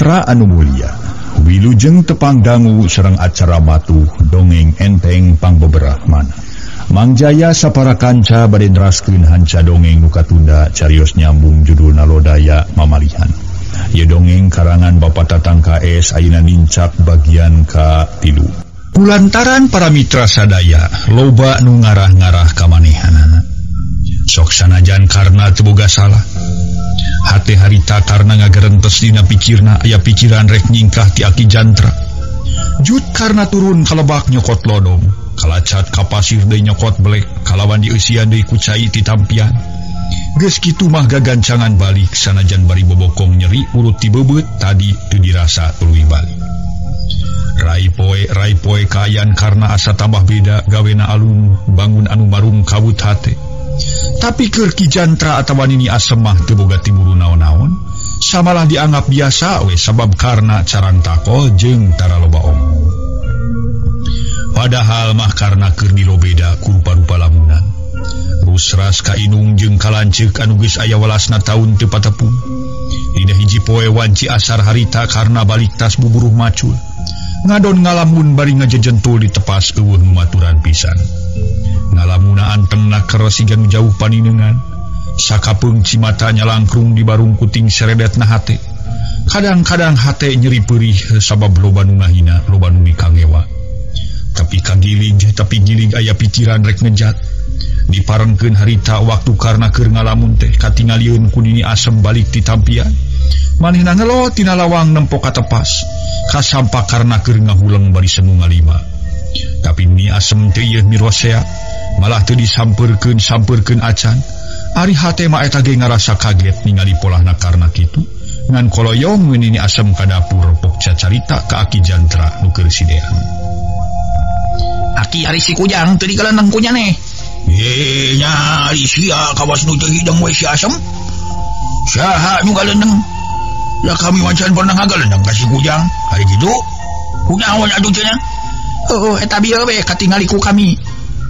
Mitra anu mulia, wilujeng tepang dangu sareng acara matuh dongeng enteng pangbeberah mana. Mang Jaya sapara kanca bade neraskeun hanca dongeng nu katunda carios nyambung judulna Lodaya Mamalihan. Ieu dongeng karangan Bapak Tatang KS ayeuna nincak bagian ka-3. Kulantaran para mitra sadaya loba nu ngarah-ngarah ka manehanana. Sok sanajan karna teu boga salah. Hate harita karna ngagerentes dina pikirna aya pikiran rek nyingkah ti Aki Jantra. Jut karna turun kalebak nyokot lodong, kalacat ka pasir deui nyokot belek, kalawan dieusian deui ku cai ti tampian. Geus kitu mah gagancangan balik sanajan bari bobokong nyeri urut ti beubeut tadi teu dirasa tuluy balik. Rai poe kaayaan karna asa tambah beda gawena alun bangun anu marung kawut hate. Tapi keur Ki Jantra atawa Nini Asem mah teu boga timuru naon-naon, samalah dianggap biasa we sabab karna carang takol jeung tara loba omong. Padahal mah karna keur dilobeda ku rupa-rupa lamunan. Rusras ka inung jeung kalanceuk anu geus aya walasna taun teu patepung. Dina hiji poe wanci asar harita karna balik tas buburuh macul. Ngadon ngalamun bari ngajejentul di tepas eueuh nu maturan pisan. Ngalamuna antengna keres siga nu jauh paninengan. Sakapeung cimata nyalangkrung di barung kuting seredetna hate. Kadang-kadang hate nyeri peurih sabab loba nu ngahina, loba nu mikangewa. Tapi kagilig, tapi gilig aya pikiran rek ngejat. Diparengkeun harita waktu karna keur ngalamun teh katingalieun ku Nini Asem balik ti tampian. Manehna ngelo tina lawang nempo ka tepas. Kasampa karna keur ngahuleng bari semu ngalima. Tapi Nini Asem teh ieu mirosea, malah teu disampeurkeun acan. Ari hate mah eta ge ngarasa kaget ningali polahna karna kitu. Ngan koloyong Nini Asem ka dapur pok cacarita ka Aki Jantra nu keur sidean. Aki ari si Kujang teu digalendeng ku nyaneh. Nya ari sia kawas nu teu hideng we si Asem. Saha nu galendeng? Lah kami wancan pernah ngagalendeng ka si Kujang. Ari kitu? Kunaon atuh cenah? Heuh, eta bieu we katingali ku kami.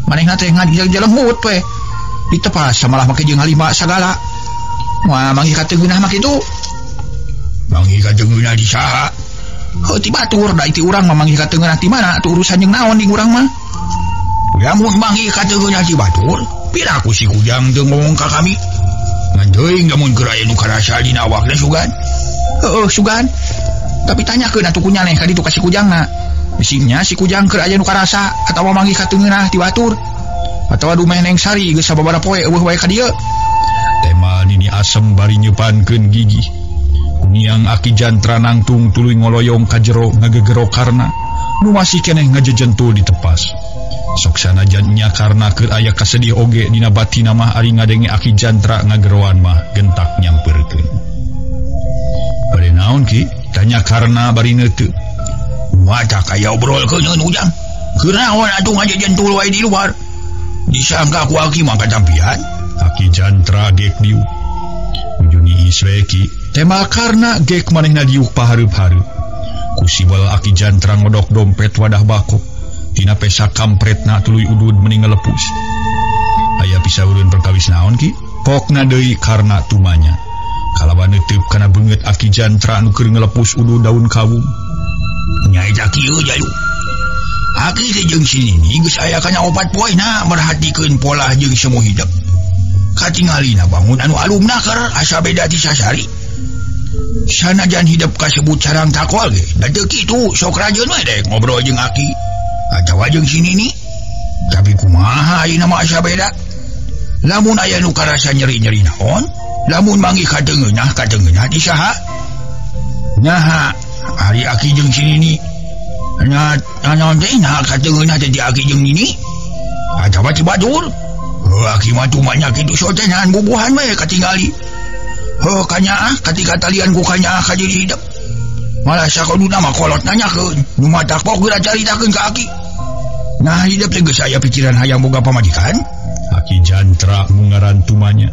Manehna teh ngajelenggut we. Ditepas samalah make jeung ngalima sagala. Moal manggih ka teu geunah mah kitu. Manggih ka teu geunah di saha? Heuh, ti batur da ti urang mah manggih ka teu geunah ti mana atuh urusan jeung naon di urang mah. Lamun manggih ka teu geunah ti batur, piraku si Kujang teu ngomong ka kami. Ngan teuing lamun keur aya nu karasa dina awakna sugan. Heuh, sugan. Tapi tanyakeun atuh ku nyaneh ka ditu ka si Kujangna. Bisingnya si Kujang keur aya nu karasa atawa manggih ka teu geunah ti batur. Atawa dumeh Neng Sari geus sababaraha poe eueuh wae ka dieu. Tema Nini Asem bari nyeupankeun gigi. Niang Aki Jantra nangtung tuluy ngoloyong ka jero ngagegero karna nu masih keneh ngajejentul di tepas. Sok sanajan nya karna keur aya kasedih oge dina batina mah ari ngadenge Aki Jantra ngageroan mah gentak nyampeurkeun. Bade naon Ki? Tanya karna bari neuteup. Mata kaya obrolkeun Ujang. Kunaon atuh ngajejentul wae di luar? Disangka ku Aki mah katampian. Aki Jantra gek diuk. Ujuni iswe Ki. Tema karna gek manehna diuk pahareup-hareup. Ku sibel Aki Jantra ngodok dompet wadah bakok. Tina pesa kampretna tuluy udud meni ngelepus. Aya pisaureun perkawis naon Ki? Pokna deui karna tumanya. Kalawan neuteup kana beungeut Aki Jantra nu keur ngelepus udud daun kawung. Nya eta kieu jalu. Aki teh jeung si Nini geus aya kana 4 poena merhatikeun polah jeung semu hidep. Katingalina bangun anu alumna keur asa beda ti sasari. Sanajan hidep kasebut carang takol ge, da teu kitu sok rajeun we dek ngobrol jeung Aki. Atawa jeung si Nini. Tapi kumaha ayeuna mah asa beda. Lamun aya nu karasa nyeri-nyeri naon, lamun manggih kateungeunah ti saha? Naha ari Aki jeung si Nini. Nya naon teh nah kateungeunah teh ti Aki jeung Nini? Atawa ti batur? Heuh, Aki mah tumanya kitu sotenan bubuhan we katingali. Heuh, kanyaah katika talian ku kanyaah ka diri hidep. Malah sakoduna mah kolot nanyakeun, nu matak pok geura caritakeun ka Aki. Nah, hidep teh geus aya pikiran hayang boga pamajikan. Aki Jantra mungaran tumanya.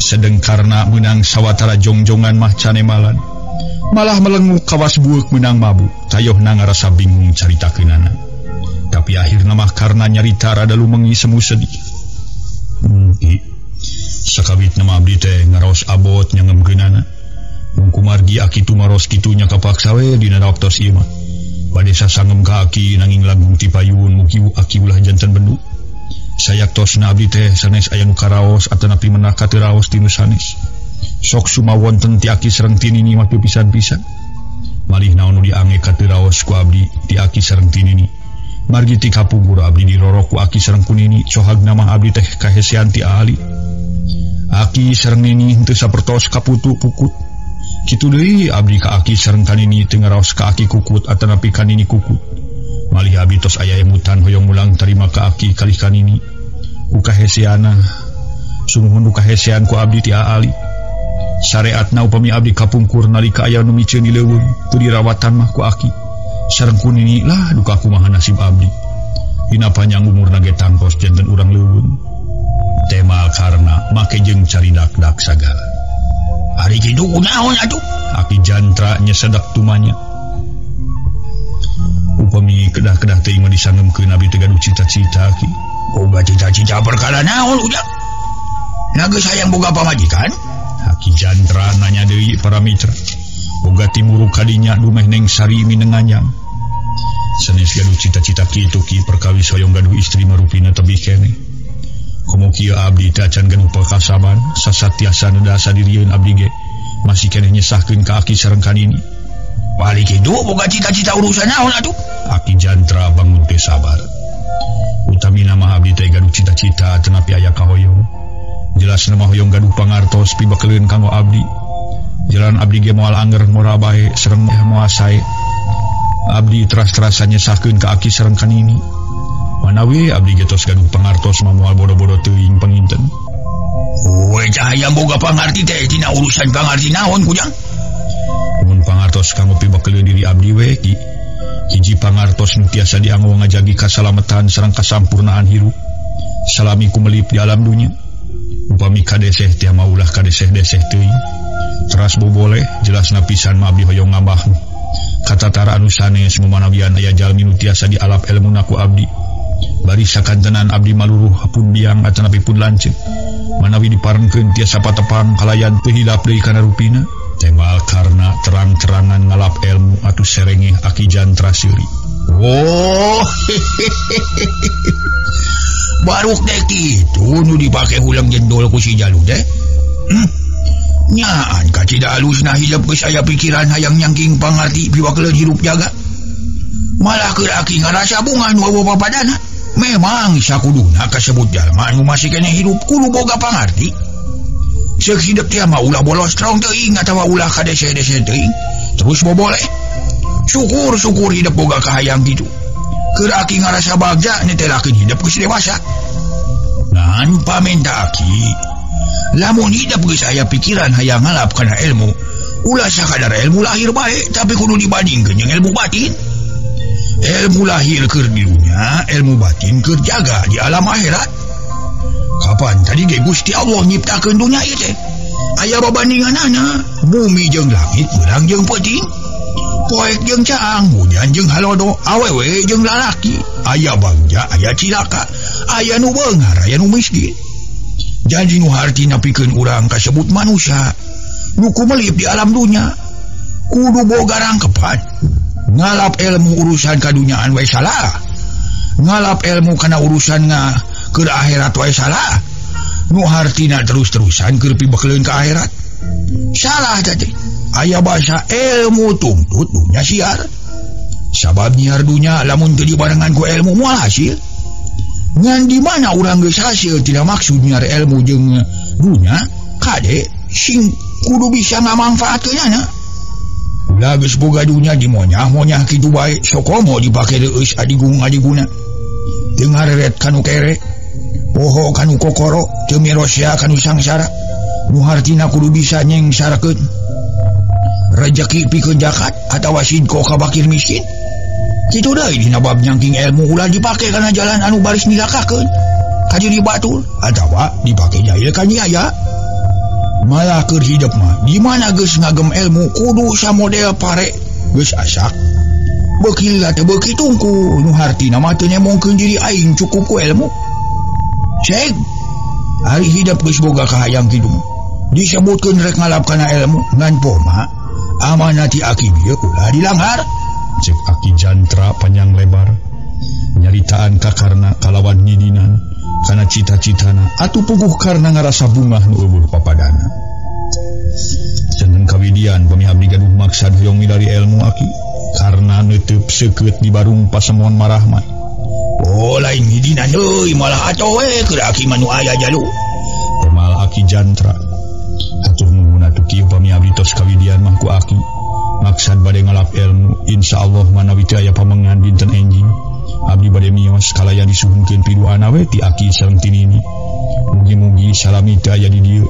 Sedeng karna meunang sawatara jongjongan mah canemalan. Malah melenguk kawas bueuk meunang mabuk, tayohna ngarasa bingung caritakeunana. Tapi akhirna mah karna nyarita rada lumengi semu sedih. Ki, sakawitna mah abdi teh ngaraos abot nyangemkeunana. Mun kumargi aki tumaros kitu nya kapaksa we dina waktos ieu mah. Bade sasangem ka aki nanging langkung ti payun mugi aki ulah janten bendu. Sayaktosna abdi teh sanes aya nu karaos atanapi menak ka teu raos ti nu sanes. Sok sumawonten ti aki sareng ti nini mah pisan-pisan. Malih naon nu diange ka teu raos ku abdi ti aki sareng ti nini. Margi ti kapungkur abdi dirorok ku aki sareng ku nini, cohagna mah abdi teh kahesean ti ahli. Aki sareng nini henteu sapertos kaputu pukut. Kitu deui abdi ka aki sareng ka nini teu ngaraos ka aki kukut atanapi ka nini kukut. Malih abdi tos aya emutan hoyong mulang tarima ka aki kalih ka nini. Ku kaheseana sumuhun ku kahesean ku abdi ti aali. Sareatna upami abdi kapungkur nalika aya nu miceun di leuweung teu dirawatan mah ku aki sareng ku nini lah duka kumaha nasib abdi. Dina panjang umurna ge tangtos janten urang leuweung. Tema karna make jeung caridak-dak sagala. Ari kitu kunaon atuh? Aki Jantra nyesedak tumanya. Upami kedah-kedah teuing mah disangemkeun abdi teh gaduh cita-cita aki. Boga cita-cita perkara naon ujang? Na geus hayang boga pamajikan? Aki Jantra nanya deui para mitra. Boga timuruk kadinya dumeh neng sari minenganyang. Sanes gaduh cita-cita kitu ki perkawis hoyong gaduh istri marupina tebih keneh. Komo kieu abdi teh acan gaduh pakasaban, sasatiasa neda sadirieun abdi ge masih keneh nyesahkeun ka aki sareng ka nini. Balik kitu boga cita-cita urusan naon atuh? Aki Jantra bangun teh sabar. Utamina mah abdi teh gaduh cita-cita tenapi aya kahoyong. Jelasna mah hoyong gaduh pangartos pibakeleun kanggo abdi. Jalan abdi ge moal anger ngora bae sareng moal sae. Abdi teras-terasa nyesahkeun ka aki sareng ka nini. Manawi abdi ge tos gaduh pangartos mah moal bodo-bodo teuing panginten. We cahaya boga pangarti teh tina urusan pangarti naon kujang? Mun pangartos kanggo pibakeleun diri abdi we ki. Hiji pangartos nu tiasa dianggo ngajagi kasalametan sareng kasampurnaan hirup. Salami kumelip di alam dunya. Upami kadeseh teh mah ulah kadeseh-deseh teuing. Teras boboleh jelasna pisan mah abdi hoyong ngambah. Katatara anu sanes manawian aya jalmi nu tiasa dialap elmuna ku abdi. Bari sakantenan abdi maluruh pun biang atanapi pun lanceuk. Manawi diparengkeun tiasa patepang kalayan teu hilap deui kana rupina. Temal karna terang-terangan ngalap ilmu atuh serengeh Aki Jantra seuri. Oh, baruk teh kitu nu dipake hulang jendol ku si Jalu teh. Nyaan kacida alusna hidup geus aya pikiran hayang nyangking pangarti piwakeleun hirup jaga. Malah keur aki ngarasa bunga nu eueuh papadana. Memang sakuduna kasebut jalma anu masih keneh hirup kudu boga pangarti. Seuk hidup teh mah ulah bolos strong teuing atawa ulah kadese-dese teuing. Terus boboleh. Syukur-syukur hidup boga kahayang kitu. Keur aki ngarasa bagja netelakeun hidup geus dewasa. Ngan pamenta aki, lamun hidup geus aya pikiran hayang ngalap kana ilmu, ulah sakadar ilmu lahir bae tapi kudu dibandingkeun jeung ilmu batin. Ilmu lahir keur di dunya, ilmu batin keur jaga di alam akhirat. Kapan tadi ge Gusti Allah nyiptakeun dunya ieu teh? Aya babandinganana, bumi jeung langit, beurang jeung peuting, poek jeung caang, hujan jeung halodo, awewe jeung lalaki, aya bagja, aya cilaka, aya nu beunghar, aya nu miskin. Jadi nu hartina pikeun urang kasebut manusia, nu kumelip di alam dunya, kudu boga rangkepan. Ngalap ilmu urusan kadunyaan wae salah. Ngalap ilmu kana urusan nga keur akhirat wae salah. Nu hartina terus-terusan keur pibekeleun ka akhirat. Salah teh. Aya bahasa ilmu tuntut dunya siar. Sabab nyiar dunya lamun teu dibarengan ku ilmu moal hasil. Ngan di mana urang geus hasil tidak maksud nyiar ilmu jeung dunya, kade sing kudu bisa ngamangfaatkeunana. Ulah geus boga dunya dimonyah-monyah kitu bae, sokomo dipake reueus adigung-adiguna. Teu ngareret kanu kere, poho kanu kokoro, teu mirosia kanu sangsara. Nu hartina kudu bisa nyengsarakeun. Rejeki pikeun zakat atawa sidqo ka bakir miskin. Kitu deui dina bab nyangking ilmu ulah dipake kana jalan anu baris nilakakeun ka diri batur atawa dipake jahil ka nyaya. Malah keur hidup mah di mana geus ngagem ilmu kudu samodel pare geus asak. Beuki lila teh beuki tungku nu hartina mah teu nyemongkeun diri aing cukup ku ilmu. Cek ari hidup geus boga kahayang kitu mah. Disebutkeun rek ngalap kana ilmu ngan poma amanah ti aki bieu ulah dilanggar. Cek Aki Jantra panjang lebar nyaritaan ka Karna kalawan nyidinan kana cita-citana atuh puguh Karna ngarasa bungah nu eueuh papadana. Janten kawidian pami abdi gaduh maksad hoyong milari ilmu aki karena neuteub seukeut di barung pasemon marahmat. Oh lain nyidinan deui malah atoh we keur aki mah nu aya jalu. Temal Aki Jantra. Hatur nuhun atuh kieu pami abdi tos kawidian mah ku aki. Maksad bade ngalap ilmu insyaallah manawi teu aya pamengan dinten enjing. Abdi bade mios kalayan disuhunkeun piduana we ti aki sareng ti nini. Mugi-mugi salami teu aya di dieu.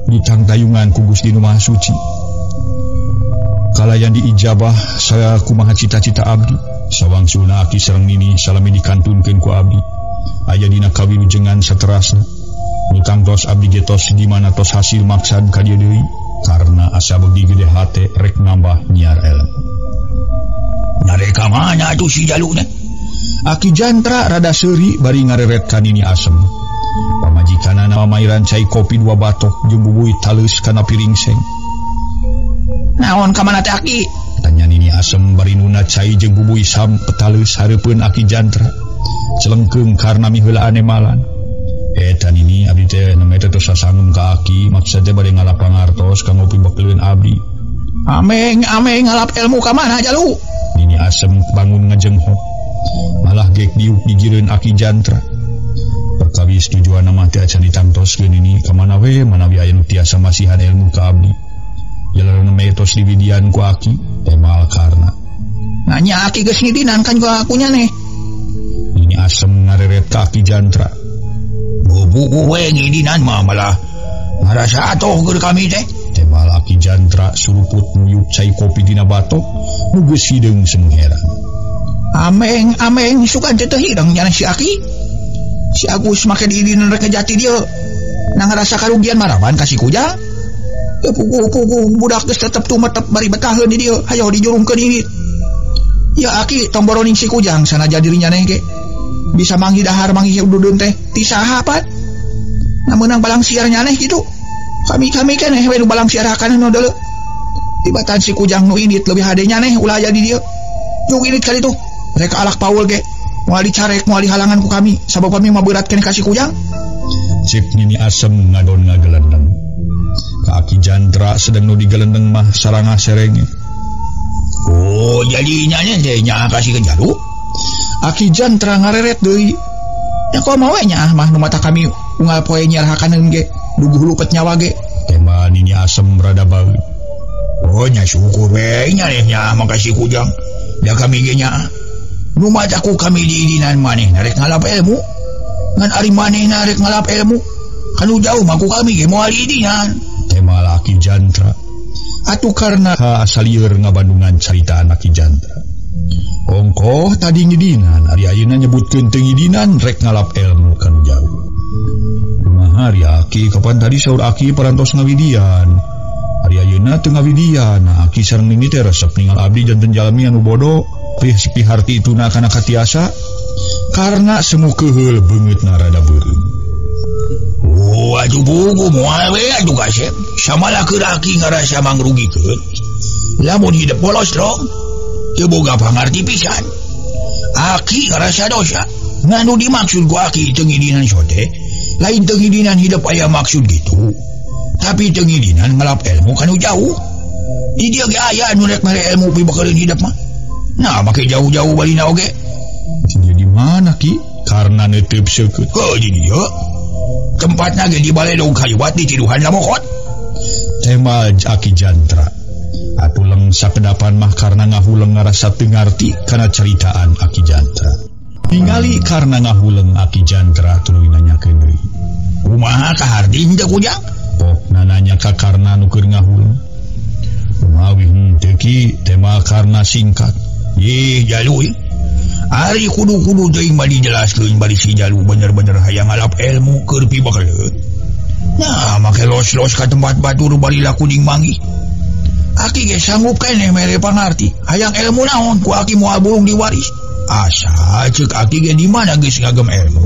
Ditangtayungan ku Gusti Nu Maha Suci. Kalayan diijabah saya kumaha cita-cita abdi. Sawangsulna aki sareng nini salami dikantunkeun ku abdi. Aya dina kawilujengan saterasna. Nu tangtos abdi ge tos di mana tos hasil maksad ka dieu deui karena asa beugi gede hate rek nambah nyiar ilmu. Nareka mana atuh si jaluna? Aki Jantra rada seuri bari ngareret ka Nini Asem. Pamajikanana mamairan cai kopi dua batok jeung bubuy taleus kana piring seng. Naon ka mana teh aki? Tanya Nini Asem bari nuna cai jeung bubuy sampetaleus hareupeun Aki Jantra. Celengkeung karna miheulaan emalan. Eta Nini abdi teh nembe teh tos sasangem ka aki maksud teh bade ngalap pangartos ka ngopi bekeleun abdi. Ameng ameng ngalap ilmu ka mana jalu? Nini Asem bangun ngajenghok. Malah gek diuk dijireun Aki Jantra. Perkawis tujuanna mah teh acan ditangtoskeun ini ka mana we manawi aya nu tiasa masihan ilmu ka abdi. Jalan nembe tos diwidian ku aki temal karna. Nanya aki geus ngidinan kan ku akunya nih. Nini Asem ngareret ka Aki Jantra. Buku we ngidinan mah malah ngarasa atoh keur kami teh. Temal Aki Jantra suruput nguyup cai kopi dina batok nu geus hideung semu heran. Ameng ameng sugan teh teu hideung nya si aki. Si Agus make diidinan rek jati dieu. Nah ngarasa karugian maraban ka si Kujang. Puguh-puguh budak geus tetep tumetep bari betaheun di dieu, hayo dijurungkeun ini. Ya aki tong boroning si Kujang sanajan dirinya neh ge. Bisa manggih dahar manggih ududeun teh ti saha pan? Nah meunang balang siar nyaneh kitu. Kami-kami keneh we nu balang siar hakana nu deuleu. Tibatan si Kujang nu indit leuwih hade nyaneh ulah aya di dieu. Jung indit kali tuh. Mereka alak paul ge. Moal dicarek moal dihalangan ku kami sabab kami mah berat keneh ka si Kujang. Cek Nini Asem ngadon ngagelendeng. Ka Aki Jantra sedang nu digelendeng mah sarangah serenge. Oh jadi nyaneh teh nya kasih ke jalu. Aki Jantra ngareret deui. Ya komo we nya mah nu mata kami unggal poe nyarhakaneun ge duguh lupet nyawa ge. Tema Nini Asem rada baeud. Oh nya syukur we nya neh nya makasih Kujang. Da kami ge nya. Nu mata ku kami diidinan maneh rek ngalap ilmu. Ngan ari maneh rek ngalap ilmu. Kanu jauh mah ku kami ge moal diidinan. Tema Aki Jantra. Atuh karna asa lieur ngabandungan caritaan Aki Jantra. Ongkoh tadi ngidinan, ari ayeuna nyebutkeun teu ngidinan rek ngalap ilmu kanu jauh. Kumaha ari aki kapan tadi saur aki parantos ngawidian. Ari ayeuna teu ngawidian, nah aki sareng nini teh resep ningal abdi janten jalmi anu bodoh, piharti ituna kana katiasa karena semu keuheul beungeutna rada beureum. Oh aduh buku moal we atuh kasep. Samalah keur aki ngarasa mangrugikeun. Lamun hidup bolos dong. Teu boga pangarti pisan. Aki ngarasa dosa. Nganu dimaksud ku aki teu ngidinan sote, lain teu ngidinan hidup aya maksud gitu. Tapi teu ngidinan ngalap ilmu kanu jauh. Di dieu ge aya anu rek mere ilmu pibakeureun hidup mah. Nah make jauh-jauh balina oge. Di mana ki? Karena neuteub seukeut. Heuh di dieu. Tempatna ge di baledog kaliwat di tiduhan lamokot. Tema Aki Jantra. Atuh leng sakedapan mah karena ngahuleng ngarasa teu ngarti kana caritaan Aki Jantra. Ningali karena ngahuleng Aki Jantra tuluy nanyakeun deui. Kumaha kaharti teh Kujang? Pokna nanya ka Karna nu keur ngahuleng. Kumaha wih henteu ki tema Karna singkat. Ih jalu ieu. Ari kudu-kudu teuing bari dijelaskeun bari si jalu bener-bener hayang ngalap ilmu keur pibakeleun. Nah make los-los ka tempat batur bari laku ding manggih. Aki ge sanggup keneh mere pangarti. Hayang ilmu naon ku aki moal burung diwaris. Asa ceuk aki ge di mana geus ngagem ilmu.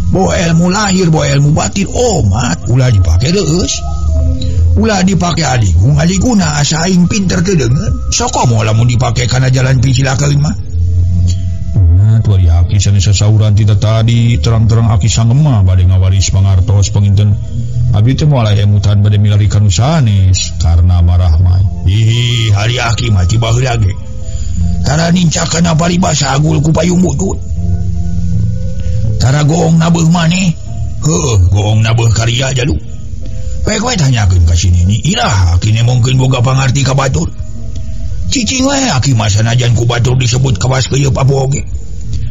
Boh ilmu lahir, boh ilmu batin, omat ulah dipake leueus. Ulah dipake adigung, adiguna asa aing pinter teu deungeun. Sokomo lamun dipake kana jalan picilakeun mah. Nah, tuh ari aki sanes sasauran ti tadi terang-terang aki sangema bade ngawaris pangartos panginten. Abdi teh moal aya emutan bade milari ka nu sanes karena marah mah. Ih, ari aki mah ti baheula ge. Tara nincak kana paribasa agul ku payung butut. Tara goong nabeuh maneh. Heuh, goong nabeuh karya jalu. Pek we tanyakeun ka si Nini, iraha aki nemongkeun boga pangarti ka batur. Cicing we aki mah sanajan ku batur disebut kawas keuyeub apa oge.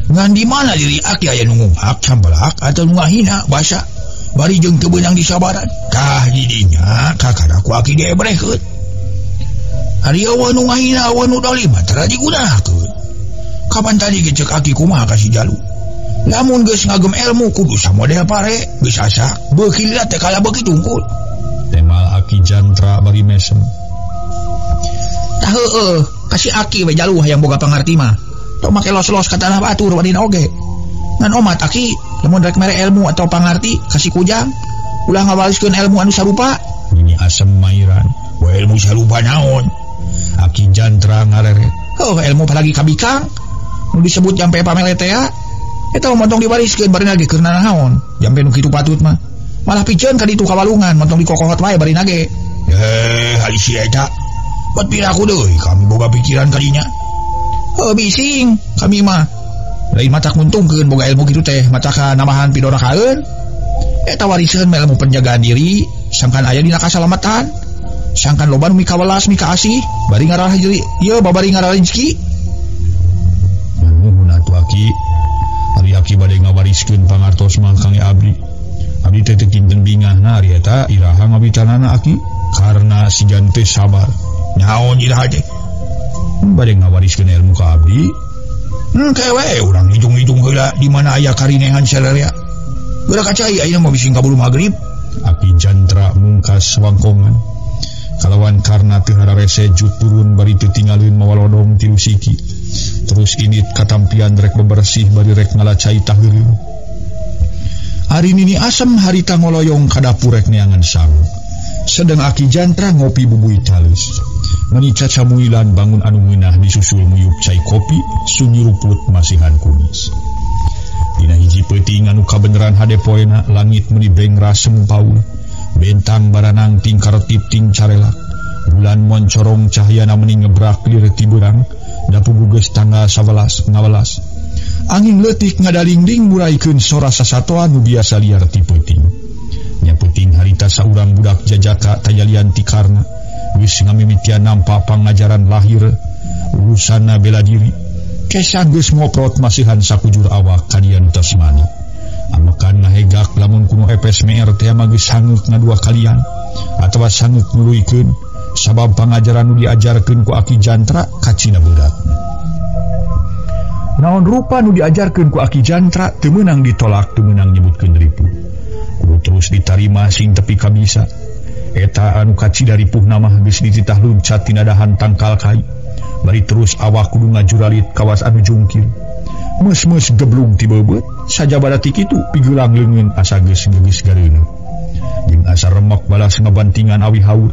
Ngan di mana diri aki aya nu ngunghak sampelak atau nu ngahina basa bari jeung teu beunang disabaran. Tah di dinya kakara ku aki diebrehkeun. Ari eueuh nu ngahina eueuh nu dolim mah tara digunakeun. Kapan tadi ge ceuk aki kumaha ka si Jalu? Lamun geus ngagem ilmu kudu samodel pare, geus asa beuki lila teh kalah beuki tungkul. Temal aki jantra bari mesem. Tah heueuh, kasih aki we Jalu hayang boga pangarti mah. Tong make los-los ka tanah batur wadina oge. Ngan omat aki lamun rek mere ilmu atau pangarti kasih kujang, ulah ngawaliskeun ilmu anu sarupa. Nini asem mairan, we ilmu sarupa naon? Aki jantra ngareret. Heuh, ilmu palagi kabikang nu disebut jampe pamele teh. Eta montong diwariskeun barina ge keur nanaon? Jampe nu kitu patut mah. Malah piceun ka ditu ka walungan montong dikokohot wae barina ge. Eh, hari si eta. Bat piraku deui kami boga pikiran kadinya. Heuh bising kami mah. Lain matak nguntungkeun boga ilmu kitu teh, mataka nambahan pidorakaeun. Eta wariseun mah ilmu penjagaan diri, sangkan aya dina kasalamatan. Sangkan loba nu mikawelas mikaasih, bari ngarah diri, ieu babari ngarah rezeki. Nuhun atuh aki. Ari aki bade ngawariskeun pangartos mah kang abdi. Abdi teh teu kinten bingahna ari eta iraha ngawitanana aki karena si jante sabar. Naon iraha teh? Bade ngawariskeun ilmu ka abdi. Kewe urang hitung-hitung heula di mana aya karinehan sararea. Geura kacai ayeuna mah bising kaburu magrib. Aki jantra mungkas wangkongan. Kalawan karna teu hararese jut turun bari teu tinggalin mawalodong tilu siki. Terus init katampian rek bebersih bari rek ngalacai taheureum. Ari Nini asem harita ngoloyong ka dapur rek neangan sangu. Sedang aki jantra ngopi bubui talus. Meni cacamuilan bangun anu ngeunah disusul muyup cai kopi sunyuruput masihan kumis. Dina hiji peuting anu kabeneran hade poena langit meuni bengra sempaul. Bentang baranang ting karetip ting carelak. Bulan moncorong cahyana meni ngebrak lir ti beurang. Dapu geus tanggal 11 ngawelas. Angin leutik ngadalingding muraikeun sora sasatoan nu biasa liar ti peuting. Nya peuting harita saurang budak jajaka tayalian ti karna. Geus ngamimitian nampa pangajaran lahir urusanna bela diri. Kesang geus ngoprot masihan sakujur awak kadian tasmani. Amekan ngahegak lamun kuno epes meer teh mah geus sangeuk ngadua kalian atawa sangeuk nuluykeun sabab pangajaran nu diajarkeun ku aki jantra kacina berat. Naon rupa nu diajarkeun ku aki jantra teu meunang ditolak teu meunang nyebutkeun ripuh. Kudu terus ditarima sing tepi kabisa. Eta anu kacida ripuhna mah geus dititah luncat tina dahan tangkal kai. Bari terus awak kudu ngajuralit kawas anu jungkir. Meus-meus geblung ti beubeut sajabada ti kitu pigeulang leungeun asa geus geus gareuneuh. Jeung asa remok balas ngabantingan awi haur.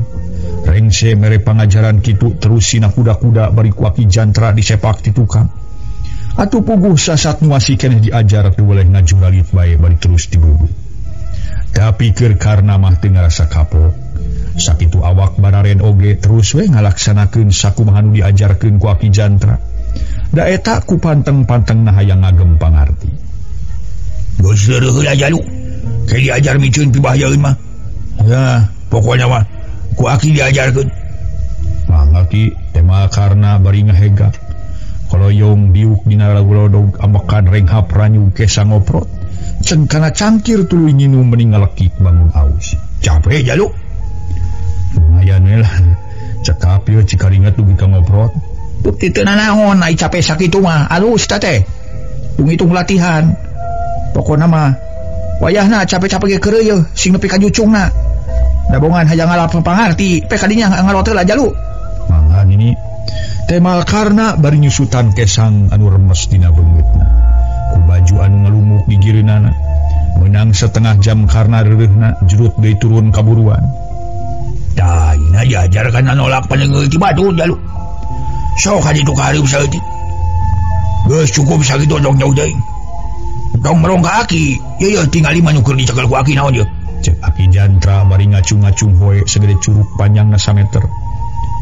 Rengse mere pangajaran kitu terus sina kuda-kuda bari ku aki jantra disepak ti tukang. Atuh puguh sasat nu masih keneh diajar teu boleh ngajuralit bae bari terus dibeubeuh. Tapi keur karna mah teu ngarasa kapok. Sakitu awak bararen oge terus we ngalaksanakeun sakumaha nu diajarkeun ku aki jantra. Da eta ku panteng-pantengna hayang ngagem pangarti. Geus leureun heula Jalu. Ke diajar miceun pibahayaeun mah. Ya, pokona mah ku aki diajarkeun. Mangga ki tema karna bari ngahegak. Koloyong diuk dina lagulodog amekan renghap ranyu kesa ngoprot. Cengkana cangkir tuluy nginum meni ngalekik bangun aus. Capek Jalu. Lumayan we lah. Cekap ieu cikaringet dugi ka ngoprot. Bukti teu nanaon ai capek sakitu mah alus ta teh. Hitung-hitung latihan. Pokona mah wayahna capek-capek ge keureuy sing nepi ka jucungna. Dabongan hayang ngalap pangarti, pe kadinya ngalot heula Jalu. Mangga nini. Temal karna bari nyusutan kesang anu remes dina beungeutna. Ku baju anu ngalumuk di gireunana. setengah jam karena reureuhna jurut deui turun kaburuan. Tah, ina diajar kana nolak panengeul ti batur jalu. Sok ka ditu ka hareup saeutik. Geus cukup sakitu tong jauh deui. Tong merong ka aki. Ye ye tingali mah nu keur dicekel ku aki naon ye. Cek Aki Jantra bari ngacung-ngacung hoe segede curug panjangna sameter.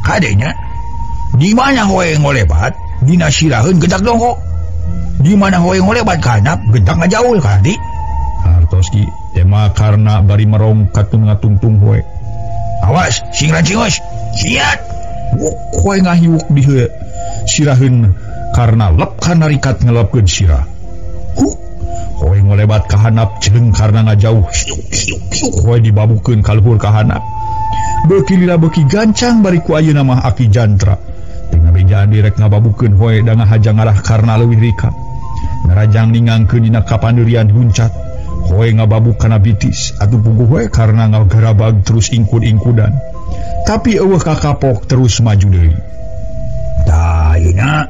Kadenya di mana hoe ngolebat dina siraheun gedak dongko. Di mana hoe ngolebat kanap gedak ngajaul ka di. Hartos ki tema karena bari merong katun ngatungtung hoe. Awas sing rancingos. Siat. Hoe ngahiuk di siraheun karena lep kana rikat ngelepkeun sirah. Huk. Hoe ngolebat ka handap celeng karena ngajauh. Hoe dibabukeun ka luhur ka handap. Beuki lila beuki gancang bari ku ayeuna mah Aki Jantra. Teu ngabejaan direk ngababukeun hoe da ngahaja ngarah karena leuwih rika. Narajang ningangkeun dina kapandirian huncat. Hoe ngababuk kana bitis atuh puguh hoe karena ngagarabag terus ingkud-ingkudan. Tapi eueuh kakapok terus maju deui. Tah ayeuna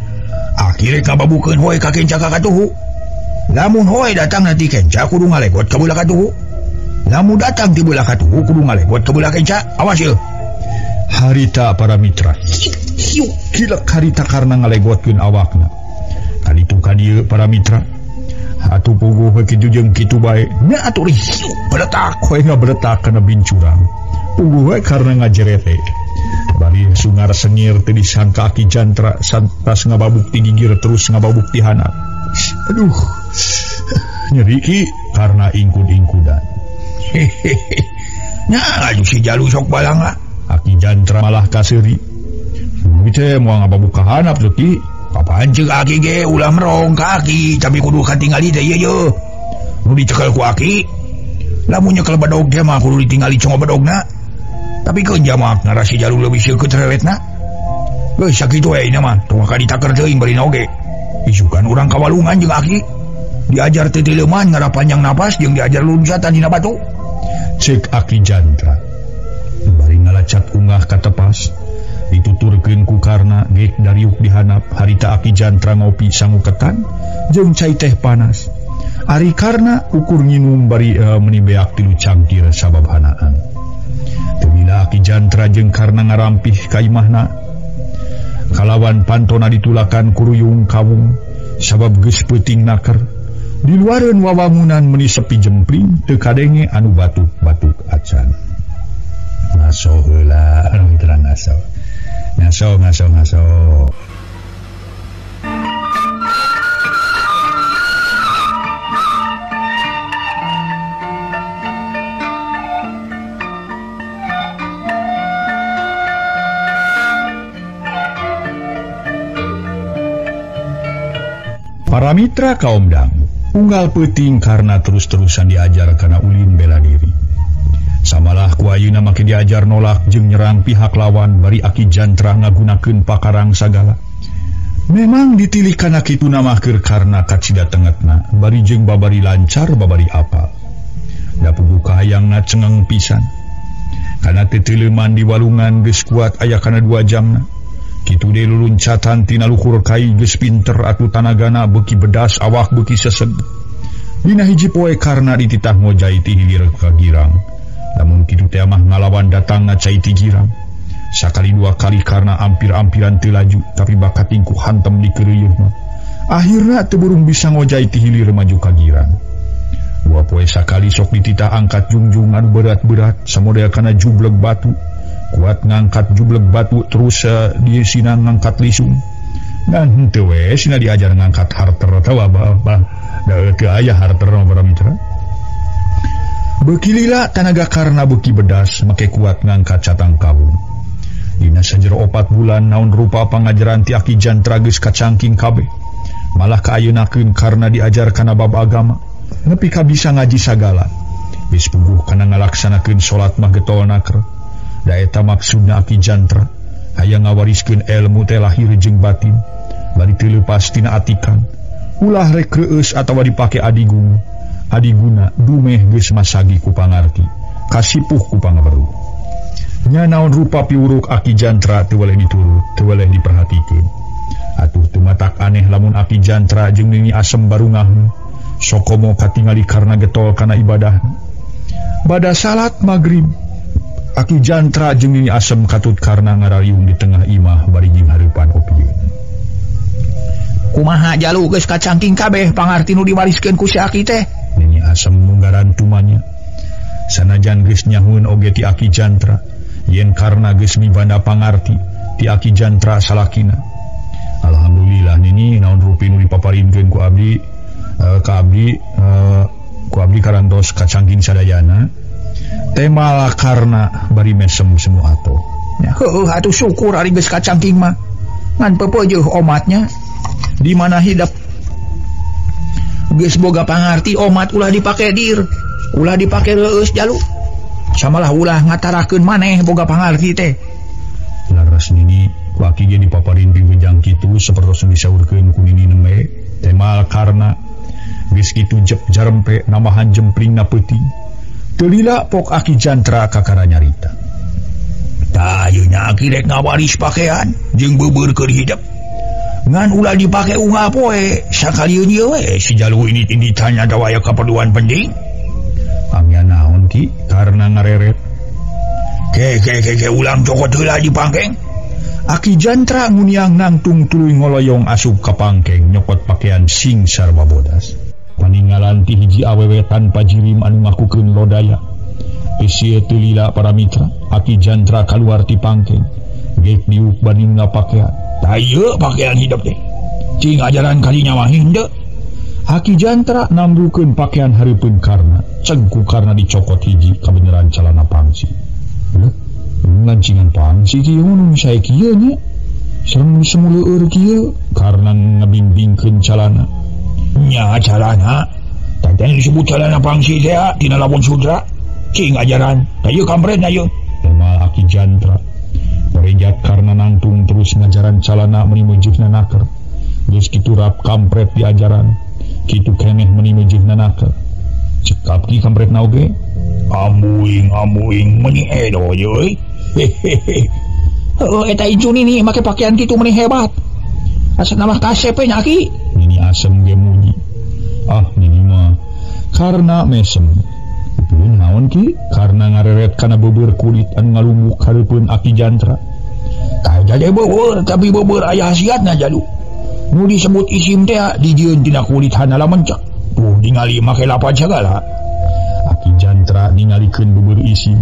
akhirnya ngababukeun hoe ka kenca ka katuhu. Lamun hoe datang nanti kenca kudu ngalegot ka belah katuhu. Lamun datang ti belah katuhu kudu ngalegot ka belah kenca. Awas yeuh. Harita para mitra. Kilek harita karena ngalegotkeun awakna. Kalitu ka dieu para mitra. Atuh puguh we kitu jeung kitu bae. Nya atuh rih beletak hoe ngabeletak kana bincurang. Puguh we karena ngajerete. Bari sungar sengir teu disangka Aki Jantra santas ngababuk ti gigir terus ngababuk ti handap. Aduh, nyeri ki karena ingkud-ingkudan. Hehehe. Nah, aduh si jalu sok balang lah. Aki Jantra malah kaseuri. Teh moal ngababuk ka handap teu ki. Kapan ceuk aki ge ulah merong ka aki, tapi kudu katingali teh ieu ye. Nu dicekel ku aki. Lamun nyekel bedog teh mah kudu ditingali congo bedogna. Tapi keun jamak ngarasi jalu leuwih seukeut reletna. Geus sakitu we ina mah, tong ka ditaker teuing barina oge. Isukan urang kawalungan jeung aki. Diajar titileman ngarah panjang napas jeung diajar luncatan dina batu. Cek Aki Jantra. Bari ngalacat ungah ka tepas. Dituturkeun ku karna gek dariuk dihanap harita Aki Jantra ngopi sangu ketan jeung cai teh panas. Ari karna ukur nginum bari meuni beak tilu cangkir sabab hanaan. Teu lila Aki Jantra jeung karna ngarampih ka imahna. Kalawan pantona ditulakan kuruyung kawung sabab geus peuting naker. Di luareun wawangunan meuni sepi jempling teu kadenge anu batuk-batuk acan. Ngaso heula anu mitra ngaso. Ngaso ngaso ngaso. Para mitra kaum dangu, unggal peuting karena terus-terusan diajar kana ulin bela diri. Samalah ku ayeuna make diajar nolak jeung nyerang pihak lawan bari Aki Jantra ngagunakeun pakarang sagala. Memang ditilih kana kitu mah keur karna kacida tengetna, bari jeung babari lancar babari apal. Da puguh kahayangna cengeng pisan. Kana titeuleman di walungan geus kuat aya kana 2 jamna. Kitu deui luluncatan tina luhur kai geus pinter atuh tanagana beuki bedas awak beuki sesed. Dina hiji poe karna dititah ngojai ti hilir ka girang. Lamun kitu teh mah ngalawan datangna cai ti girang. Sakali dua kali karna ampir-ampiran teu laju tapi bakat tingku hantem di keureuyeung mah. Akhirna teu burung bisa ngojai ti hilir maju ka girang. Dua poe sakali sok dititah angkat jungjung anu berat-berat samodel kana jubleg batu. Kuat ngangkat jubleg batu terus di sina ngangkat lisung. Dan henteu we sina diajar ngangkat harter atawa bah da teu aya harter mah para mitra. Beuki lila tanaga karna beuki bedas make kuat ngangkat catang kawung. Dina sajero 4 bulan naon rupa pangajaran ti Aki Jantra geus kacangking kabeh. Malah kaayeunakeun karna diajar kana bab agama nepi ka bisa ngaji sagala. Geus puguh kana ngalaksanakeun salat mah getol naker. Da eta maksudna Aki Jantra hayang ngawariskeun elmu teh lahir jeung batin bari teu leupas tina atikan. Ulah rek reueus atawa dipake adigung. Adiguna dumeh geus masagi ku pangarti, kasipuh ku pangaweruh. Nya naon rupa piwuruk Aki Jantra teu weleh diturut, teu weleh diperhatikeun. Atuh teu matak aneh lamun Aki Jantra jeung Nini Asem barungah. Sokomo katingali karna getol kana ibadah. Bada salat magrib Aki Jantra jeung Nini Asem katut karna ngarariung di tengah imah bari jeung hareupan opieun. Kumaha jalu geus kacangking kabeh pangarti nu diwariskeun ku si Aki teh. Nini Asem munggaran tumanya. Sanajan geus nyahueun oge ti Aki Jantra yen karna geus mibanda pangarti ti Aki Jantra salakina. Alhamdulillah Nini naon rupi nu dipaparinkeun ku abdi ka abdi ku abdi karantos kacangking sadayana. Temala karna bari mesem semua atoh. Ya heueuh atuh syukur ari geus kacangking mah. Ngan pepeujeun omatnya di mana hidep geus boga pangarti omat ulah dipake dir, ulah dipake leueus jalu. Samalah ulah ngatarakeun maneh boga pangarti teh. Laras Nini ku Aki ge dipaparin piwejang kitu sapertos nu disaurkeun ku Nini nembe. Temal karna geus kitu jep jarempe nambahan jempling na peuting. Teu lila pok Aki Jantra kakara nyarita. Tah ieu nya Aki rek ngawaris pakaian jeung beubeur keur hidep. Ngan ulah dipake unggal poe, sakalieun ieu we si jalu ini ditanya atawa aya kaperluan penting. Pangya naon Ki karena ngareret. Ke ke ke ke ulang cokot heula di pangkeng. Aki Jantra nguniang nangtung tuluy ngoloyong asup ka pangkeng nyokot pakaian sing sarwa bodas. Paninggalan ti hiji awewe tanpa jirim anu ngakukeun lodaya. Ieu teu lila para mitra, Aki Jantra kaluar ti pangkeng. Geuk diuk bandingna pakaian. Tah ieu pakaian hidup teh. Cing ajaran kalinya mah henteu. Aki Jantra nambrukeun pakaian hareupeun karna. Cengku karna dicokot hiji kabeneran calana pangsi. Leuh, ngancingan pangsi kieu nu sae kieu nya. Serem semu leueur kieu karna ngabimbingkeun calana. Nya calana. Tah teh disebut calana pangsi teh tina lamun sudra. Cing ajaran. Tah ieu kampret na ieu. Temal Aki Jantra. Merejat karna nangtung terus ngajaran calana meni meujeuhna naker. Geus kitu rap kampret diajaran. Kitu keneh meni meujeuhna naker. Cekap ki kampretna oge. Amuing amuing meni edo euy. Hehehe. Heueuh eta incu nini make pakaian kitu meni hebat. Asana mah kasep nya Aki. Nini Asem ge muji. Ah nini mah karna mesem. Pun naon ki karna ngareret kana beubeur kulit anu ngalumuk hareupeun Aki Jantra. Tah jadi beubeur tapi beubeur aya hasiatna jalu. Nu disebut isim teh dijieun tina kulit hanala mencek. Tuh ningali make lapan sagala. Aki Jantra ningalikeun beubeur isim.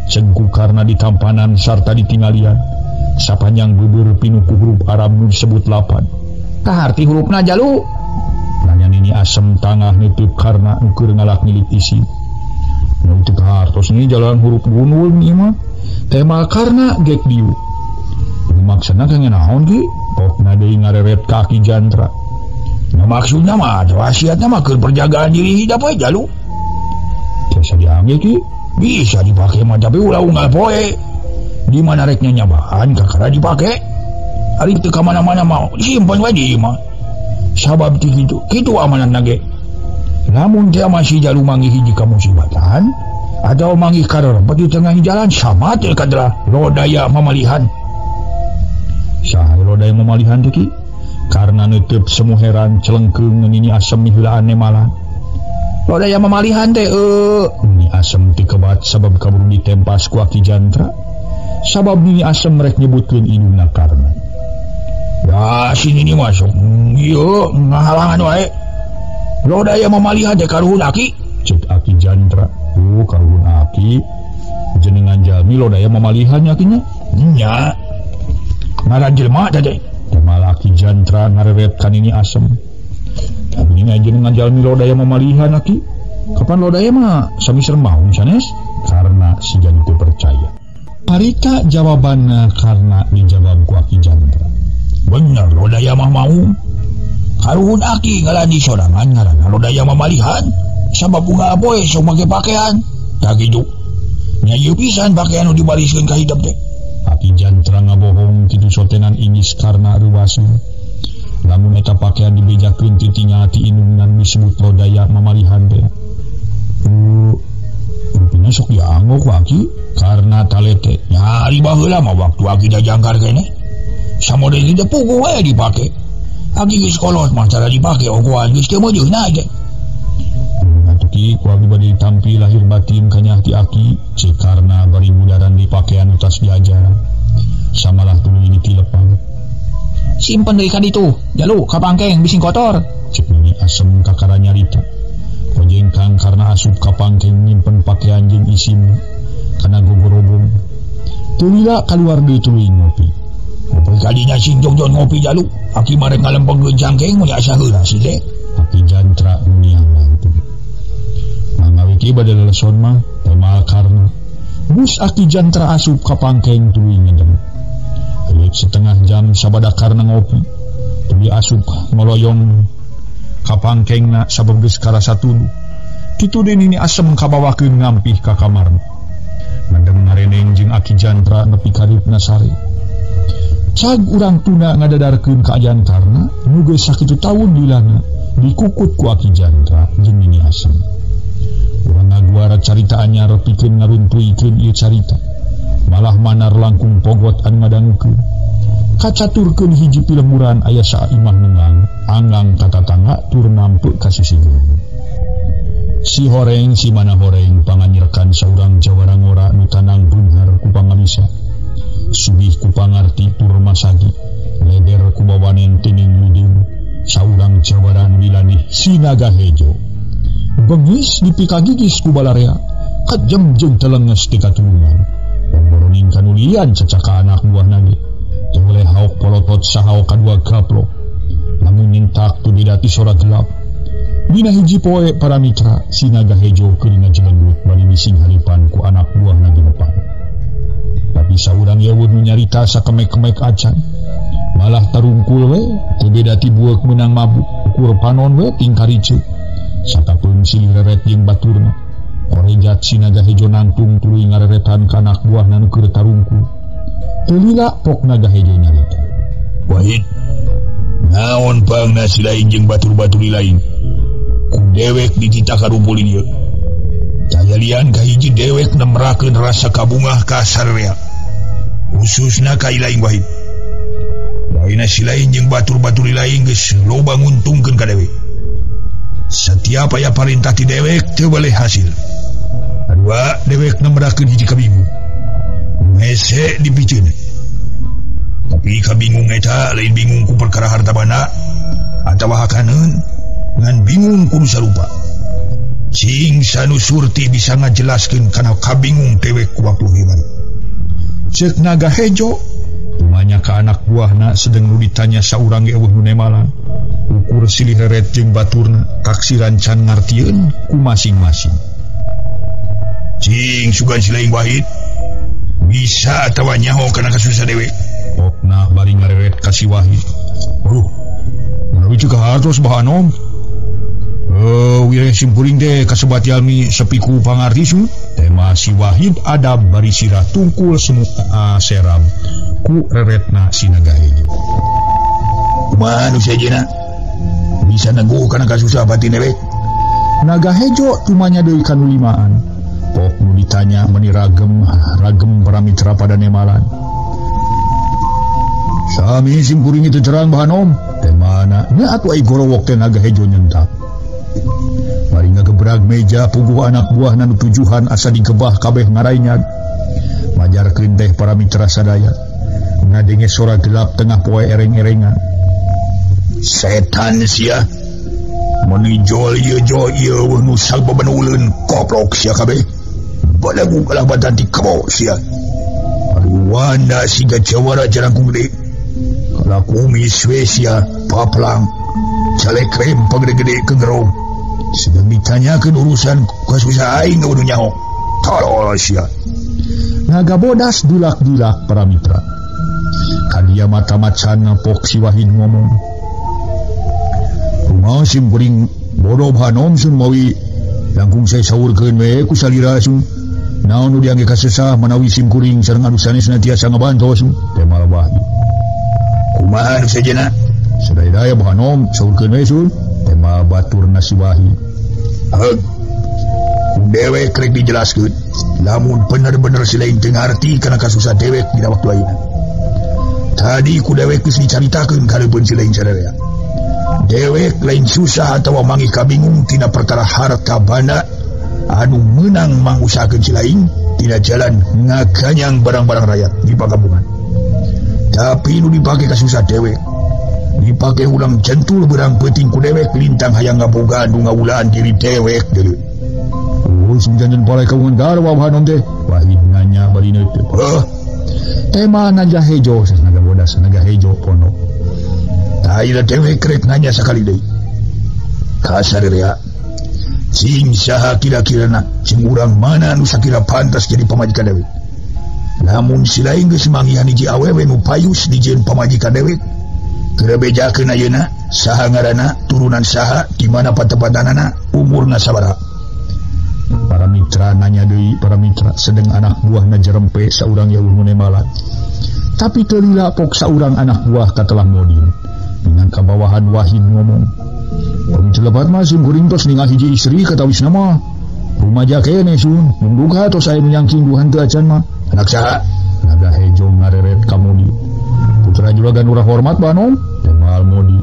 Cengku karna ditampanan sarta ditinggalian. Sapanjang beubeur pinuh ku huruf Arab nu disebut lapan. Kaharti hurufna jalu. Nanya Nini Asem tangah nutup karna nu keur ngalak ngilik isim. Nu teu kahartos ni jalan huruf gunul ni mah. Tema karna gek dieu. Maksudna kang naon ki? Pokna deui ngareret ka Aki Jantra. Nah, maksudna mah wasiatna mah keur perjagaan diri hidup we jalu. Bisa diambil ki? Bisa dipake mah tapi ulah unggal poe. Di mana reknya nyabahan kakara dipake. Ari teu ka mana-mana mah disimpan we di imah. Sabab ti kitu, kitu amanatna ge. Lamun teh masih jalu manggih hiji kamusibatan atau manggih karerempet di tengah jalan sama teh kadra lodaya mamalihan. Saha lodaya mamalihan teh ki? Karena neuteub semu heran celengkeung Nini Asem miheulaan nemalan. Lodaya mamalihan teh Nini Asem teu kebat sabab kaburu ditempas ku Aki Jantra. Sabab Nini Asem rek nyebutkeun indungna karna. Ya si Nini masuk ieu ngahalangan wae. Lodaya mamalihan teh karuhun Aki. Cek Aki Jantra. Oh karuhun Aki. Jenengan jalmi lodaya mamalihan nya Aki nya. Nya. Ngaran jelema teh teh. Temal Aki Jantra ngareret ka Nini Asem. Tapi jenengan jalmi lodaya mamalihan Aki. Kapan lodaya mah sami serem maung sanes? Karena si jan teu percaya. Harita jawabanna karena dijawab ku Aki Jantra. Bener lodaya mah maung. Karuhun Aki ngalani sorangan ngaranna lodaya mamalihan. Sabab unggal poe sok make pakaian. Tah kitu. Nya ieu pisan pakaian nu dibariskeun ka hidep teh. Aki Jantra ngabohong kitu sotenan ingis karna reuwaseun. Lamun eta pakaian dibejakeun ti tinggal ti indungna disebut lodaya mamalihan teh. Rupina sok dianggo ku Aki karena talete. Nya ari baheula mah waktu Aki dajangkar keneh. Samodel teh puguh we dipake. Aki geus kolot mah cara dipake ogoan geus teu meujeuhna teh. Ki ku abdi bade ditampi lahir batin kanyah ti aki cek karna bari budaran di pakaian utas diajaran. Samalah tuluy ditilepan. Simpen deui ka ditu, jalu ka pangkeng bising kotor. Cek Nini Asem kakara nyarita. Kojengkang karena asup ka pangkeng nyimpen pakaian jeung isim kana gogorobong. Teu lila kaluar deui tuluy ngopi. Ngopi kadinya sing jongjon ngopi jalu, aki marek ngalempengkeun cangkeng mun asa heula sih teh. Aki Jantra nu niang ngantuk. Mangawiki bade leleson mah tema karna. Bus Aki Jantra asup ka pangkeng tuluy ngedem. Leuwih setengah jam sabada karna ngopi. Tuluy asup ngoloyong ka pangkengna sabab geus karasa tunduh. Kitu deui Nini Asem kabawakeun ngampih ka kamarna. Mendem ngareneng jeung Aki Jantra nepi ka ripna sare. Cag urang tuna ngadadarkeun kaayaan karna nu geus sakitu taun dilana dikukut ku Aki Jantra jeung Nini Asem. Urang ngaguara carita anyar pikeun ngaruntuikeun ieu carita. Malah manar langkung pogot anu ngadangukeun. Kacaturkeun hiji pilemuran aya saimah nenggang, anggang ka tatangga tur nampe ka sisi gunung. Si horeng si mana horeng panganyerkan saurang jawara ngora nu tanang beunghar ku pangamisa. Sugih ku pangarti tur masagi, leder ku bawanen tining ludeung, saurang jawara nu dilanih si naga hejo. Bengis dipikagigis ku balarea, kajem jeung telenges ti katulungan. Pemboroning kanulian cecaka anak buah nage. Teu haok polotot sahaok kadua gaplok. Lamun nyintak tu didati sora gelap. Dina hiji poe para mitra si naga hejo keur ngajelenggut bari mising haripan ku anak buah nage depan. Tapi saurang yeuh nu nyarita sakemek-kemek acan. Malah tarungkul we teu beda ti bueuk meunang mabuk, ukur panon we tingkah riceuk. Sakapeung silih reret jeung baturna. Korejat si naga hejo nangtung tuluy ngareretan ka anak buahna nu keur tarungkul. Teu lila pok naga hejo nyarita. Wahid, naon pangna si lain jeung batur-batur lain? Ku dewek dititah karumpulin ieu. Kajalian kahiji dewek nemrakeun rasa kabungah ka sararea. Khususna ka lain Wahid. Lainna si lain jeung batur-batur lain geus loba nguntungkeun ka dewek. Setiap aya parintah ti dewek teu boleh hasil. Kadua dewek nemrakeun hiji kabingung. Hese dipiceun. Tapi kabingung eta lain bingung ku perkara harta banda atawa hakaneun, ngan bingung ku nu sarupa. Cing sanu surti bisa ngajelaskeun kana kabingung dewek ku waktu hebat. Ceuk naga hejo tumanya ka anak buahna sedeng nu ditanya saurang ge eueuh nu nemalan. Ukur silih reret jeung baturna taksiran can ngartieun ku masing-masing. Cing sugan si lain Wahid bisa atawa nyaho kana kasusah dewek. Pokna bari ngareret ka si Wahid. Aduh, manawi ceuk hartos bahanom. Wireh simpuring teh kasebat jalmi sepi ku pangarti su. Tema si Wahid adab bari sirah tungkul semut seram ku reretna si naga hejo. Kumaha nu sejenna? Bisa neguh kana kasusah batin dewek. Naga hejo tumanya deui kanu limaan. Pok nu ditanya meni ragem ragem para mitra pada nemalan. Sami simkuring itu terang bahanom. Temana nya atuh ai gorowok teh naga hejo nyentak. Bari ngagebrag meja puguh anak buah nu tujuhan asa digebah kabeh ngarainyak. Majarkeun teh para mitra sadaya. Ngadenge sora gelap tengah poe ereng-erengan. Setan sia. Meuni jol ieu jol ieu nu sababan uleun koplok sia kabeh. Balagu kalah badan ti kebo sia. Ariwanda siga jawara jarangkung gede. Kalakumis we sia paplang. Cale krem pagede-gede ke gerong. Sedang ditanyakeun urusan kasusah aing nu nyaho. Tolol sia. Naga bodas dulak-dulak para mitra. Kadia mata macan ngapok si Wahid ngomong. Kumaha simkuring bodoh bahanom sun mawi langkung saya saurkeun we ku salira sun. Naon nu diangge kasusah manawi simkuring sareng anu sanesna tiasa ngabantos sun. Teh malah Wahid. Kumaha nu sejenna? Sadaya-daya bahanom saurkeun we sun. Teh malah baturna si Wahid. Heug. Ku dewek rek dijelaskeun. Lamun bener-bener si lain teu ngarti kana kasusah dewek dina waktu ayeuna. Tadi ku dewek geus dicaritakeun kaleupeun si lain sararea. Dewek lain susah atawa mangi kabingung tina perkara harta banda anu meunang mangusahakeun si lain tina jalan ngaganyang barang-barang rakyat di pakampungan. Tapi nu dipake kasusah dewek, dipake ulang jentul berang peuting ku dewek lintang hayang ngabogaan nu ngawulaan diri dewek deuleu. Oh, sing janten palai kaungan garwa hanon teh. Wahid nanya bari neuteut. Heuh. Tema naga hejo naga bodas naga hejo pondok. Ayeuna dewek rek nanya sakali deui. Kasarerea. Sing saha kira-kirana sing urang mana nu sakira pantas jadi pamajikan dewek. Lamun si lain geus manggihan hiji awewe nu payus dijieun pamajikan dewek, teu bejakeun ayeuna saha ngaranna, turunan saha, di mana patepatanana, umurna sabaraha. Para mitra nanya deui, para mitra sedeng anak buahna jerempe saurang yeuh nu nemalat. Tapi teu lila pok saurang anak buah katelah Modin. Minangka bawahan Wahid ngomong, "Pami lepat mah sun kuring tos ninggal hiji istri katawisna mah. Rumaja keneh sun, mun duka tos aya nu nyangking duhan teu acan mah." Anak saha? Naga hejo ngareret ka Modi. Putra juragan urang hormat banom, temal Modi.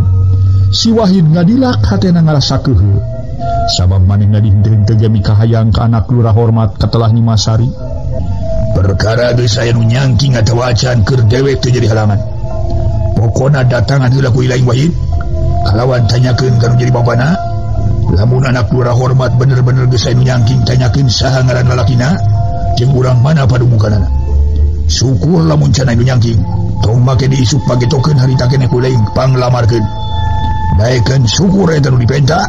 Si Wahid ngadilak hatena ngarasa keukeuh. Sabab manehna dihenteu-henteu ge mikahayang ka anak lurah hormat katelah Nyimasari. Perkara geus aya nu nyangking atawa acan keur dewek teu jadi halangan. Pokona datangan heula ku ilaing Wahid, kalawan tanyakeun ka nu jadi bapana. Lamun anak lurah hormat bener-bener geus aya nu nyangking, tanyakeun saha ngaran lalakina jeung urang mana padumukanana. Syukur lamun can aya nu nyangking, tong make diisuk pagetokeun harita keneh ku ilaing panglamarkeun. Daekeun syukur eta nu dipenta,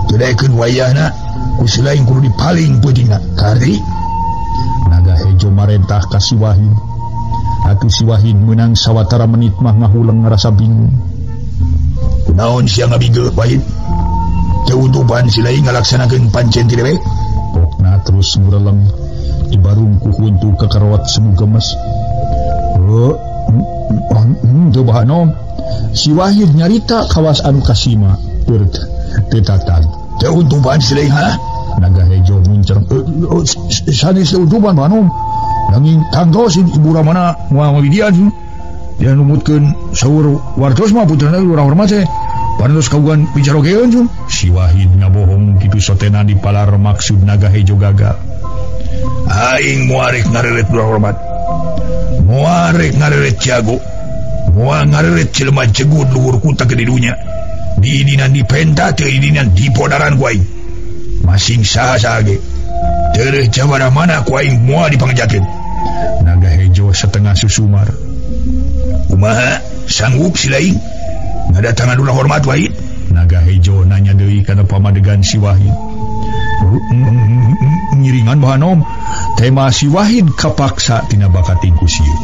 teu daekeun wayahna ku si laing kudu dipaling peutingna. Kardi Naga hejo marentah ka si Wahid. Atuh si Wahid meunang sawatara menit mah ngahuleng ngarasa bingung. Kunaon sia ngabigeu Wahid? Teu untupan si lain ngalaksanakeun pancen ti dewek? Pokna terus ngureleng dibarung ku huntu kakarot semu gemes. Heuh, teu bahanom. Si Wahid nyarita kawas anu kasima teu tatag. Teu untupan si lain ha? Naga hejo muncer. Sanes teu untupan bahanom. Nanging tangtos ibu ramana moal ngawidian sun. Dia numutkeun saur wartos mah putrana lurah hormat teh. Parantos kaguan picarogeun sun. Si Wahid ngabohong kitu sotena dipalar maksud naga hejo gagal. Aing moal rek ngareret lurah hormat. Moal rek ngareret jago. Moal ngareret jelema jegud luhur kuta ke di dunya. Diidinan dipenta teu idinan dipodaran ku aing. Masing saha-saha ge. Tereh jawara mana ku aing moal dipangejakeun. Naga hejo setengah susumar. Kumaha sanggup si lain ngadatangan lurah hormat Wahid? Naga hejo nanya deui kana pamadegan si Wahid. Ngiringan bahanom. Tema si Wahid kapaksa tina bakating ku sieun.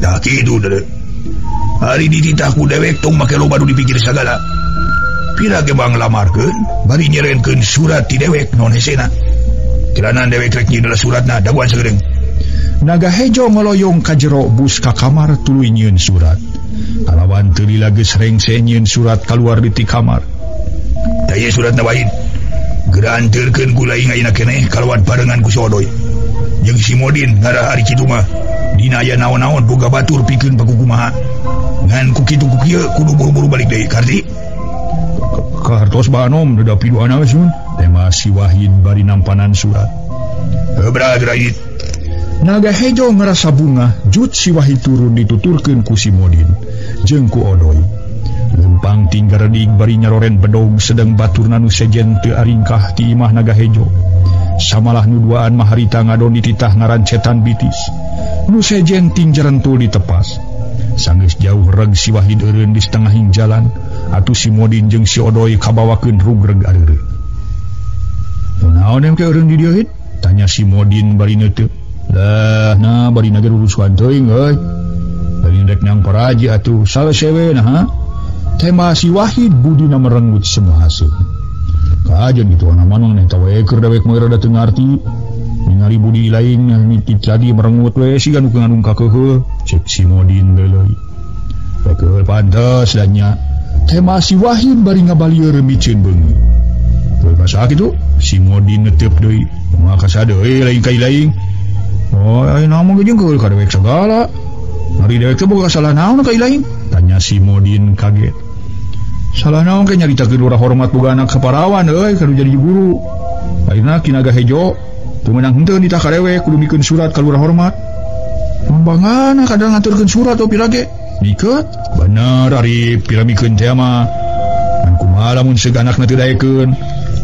Dah kitu deuleu. Ari dititah ku dewek tong make loba nu dipikir sagala. Pira ge manglamarkeun bari nyerenkeun surat ti dewek non hesena. Kiranan dewek rek nyieun suratna daguan sagedeung. Naga hejo ngoloyong ka jero bus ka kamar tuluy nyieun surat. Kalawan teu lila geus rengse nyieun surat kaluar di ti kamar. Tah ieu suratna Wahid. Geura anteurkeun ku laing ayeuna keneh kalawan barengan ku si Odoy. Jeung si Modin ngarah ari kitu mah. Dina aya naon-naon boga batur pikeun pakukumaha. Ngan ku kitu ku kieu kudu buru-buru balik deui karti. Kahartos bahanom da piduhana we sun. Tema si Wahid bari nampanan surat. Heuh geura Naga hejo ngerasa bunga jut si Wahid turun dituturkeun ku si Modin jeung ku Odoy. Lempang tinggaredik bari nyaroren bedog sedeng baturna nu sejen teu aringkah ti imah naga hejo. Samalah nu duaan mah harita ngadon dititah ngarancetan bitis. Nu sejen ting jerentul ditepas. Sanggeus jauh reg si Wahid eureun di setengahing jalan, atuh si Modin jeung si Odoy kabawakeun rugreg areureun. Naon em ke eureun di dieu hid? Tanya si Modin bari neuteup. Lah nah bari naga urusan teuing euy. Bari rek nang paraji atuh salese we nah. Tema si Wahid budina merenggut semua hasil. Kajen gitu ana manong neh tawe keur dewek mah rada teu ngarti. Ningali budi lain nitip tadi merengut we siga nu ngandung kakeheul. Cek si Modin leuleui. Kekeheul pantes dan nya. Tema si Wahid bari ngabalieur miceun beungeut. Teu basa kitu si Modin netep deui. Maka sadeui lain ka lain. Oh, ayeuna mah jeung keul ka dewek sagala. Ari dewek teh boga salah naon ka lain? Tanya si Modin kaget. Salah naon ke nyaritakeun lurah hormat boga anak saparawan euy kudu jadi guru. Ayeuna kinaga hejo teu meunang henteu ditah ka dewek kudu mikeun surat ka lurah hormat. Bangana kadang ngaturkeun surat atau pira ge? Mikeut? Bener ari pira mikeun teh mah. Ngan kumaha lamun seug anakna teu daekeun?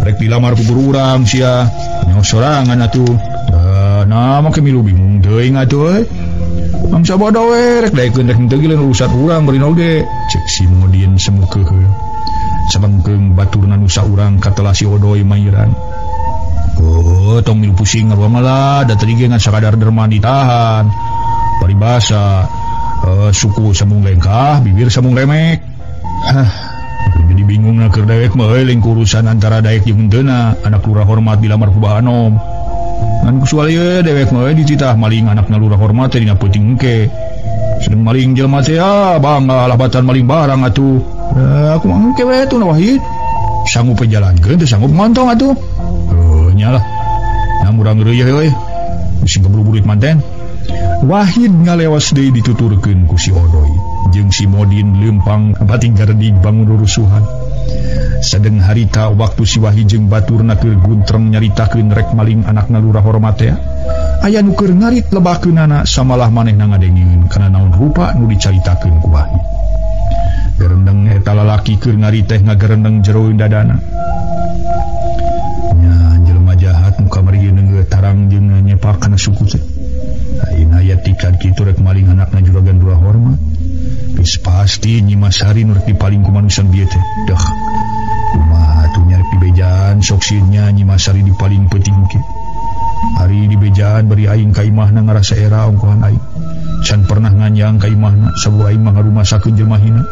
Rek dilamar ku guru urang sia. Nyaho sorangan atuh. Nah make milu bingung teuing atuh euy. Mangsa bodoh we rek daekeun rek henteu ge lain urusan urang bari oge. Cek si Modin semu keheul. Sabengkeung baturna nu saurang katelah si Odoy mairan. Oh, tong milu pusing ngaruah malah da tadi ge ngan sakadar derma ditahan. Paribasa suku sambung lengkah, bibir sambung lemek. Hah, jadi bingung na keur dewek mah euy lingku urusan antara daek jeung henteuna, anak lurah hormat dilamar ku Bah Anom. Ngan kusual ieu dewek mah euy dititah maling anakna lurah hormat teh dina peuting engke. Sedeng maling jelema teh ah bangga labatan maling barang atuh. Aku mah engke we atuh na Wahid. Sanggup jalankeun teu sanggup ngontong atuh. Heuh nya lah. Nang urang geureuy euy. Bisi kaburu-burit manten. Wahid ngalewas deui dituturkeun ku si Odoy jeung si Modin leumpang bating garedig bangun rurusuhan. Sadeng harita waktu si Wahid jeung baturna keur guntreng nyaritakeun rek maling anakna lurah hormat teh. Aya nu keur ngarit lebakeunana samalah manehna ngadengeun kana naon rupa nu dicaritakeun ku Wahid. Gerendeng eta lalaki keur ngarit teh ngagerendeng jeroeun dadana. Nya jelema jahat nu kamari neunggeut tarang jeung nyepak kana suku teh. Ayeuna aya tikad kitu rek maling anakna juragan lurah hormat. Geus pasti Nyi Mas Sari nu rek dipaling ku manusia bieu teh. Deuh. Kumaha atuh nyarek dibejaan sok sieun nya Nyi Mas Sari dipaling peuting ke. Ari dibejaan bari aing ka imahna ngarasa era ongkohan aing. Can pernah nganjang ka imahna sabu aing mah ngarumasakeun jelema hina.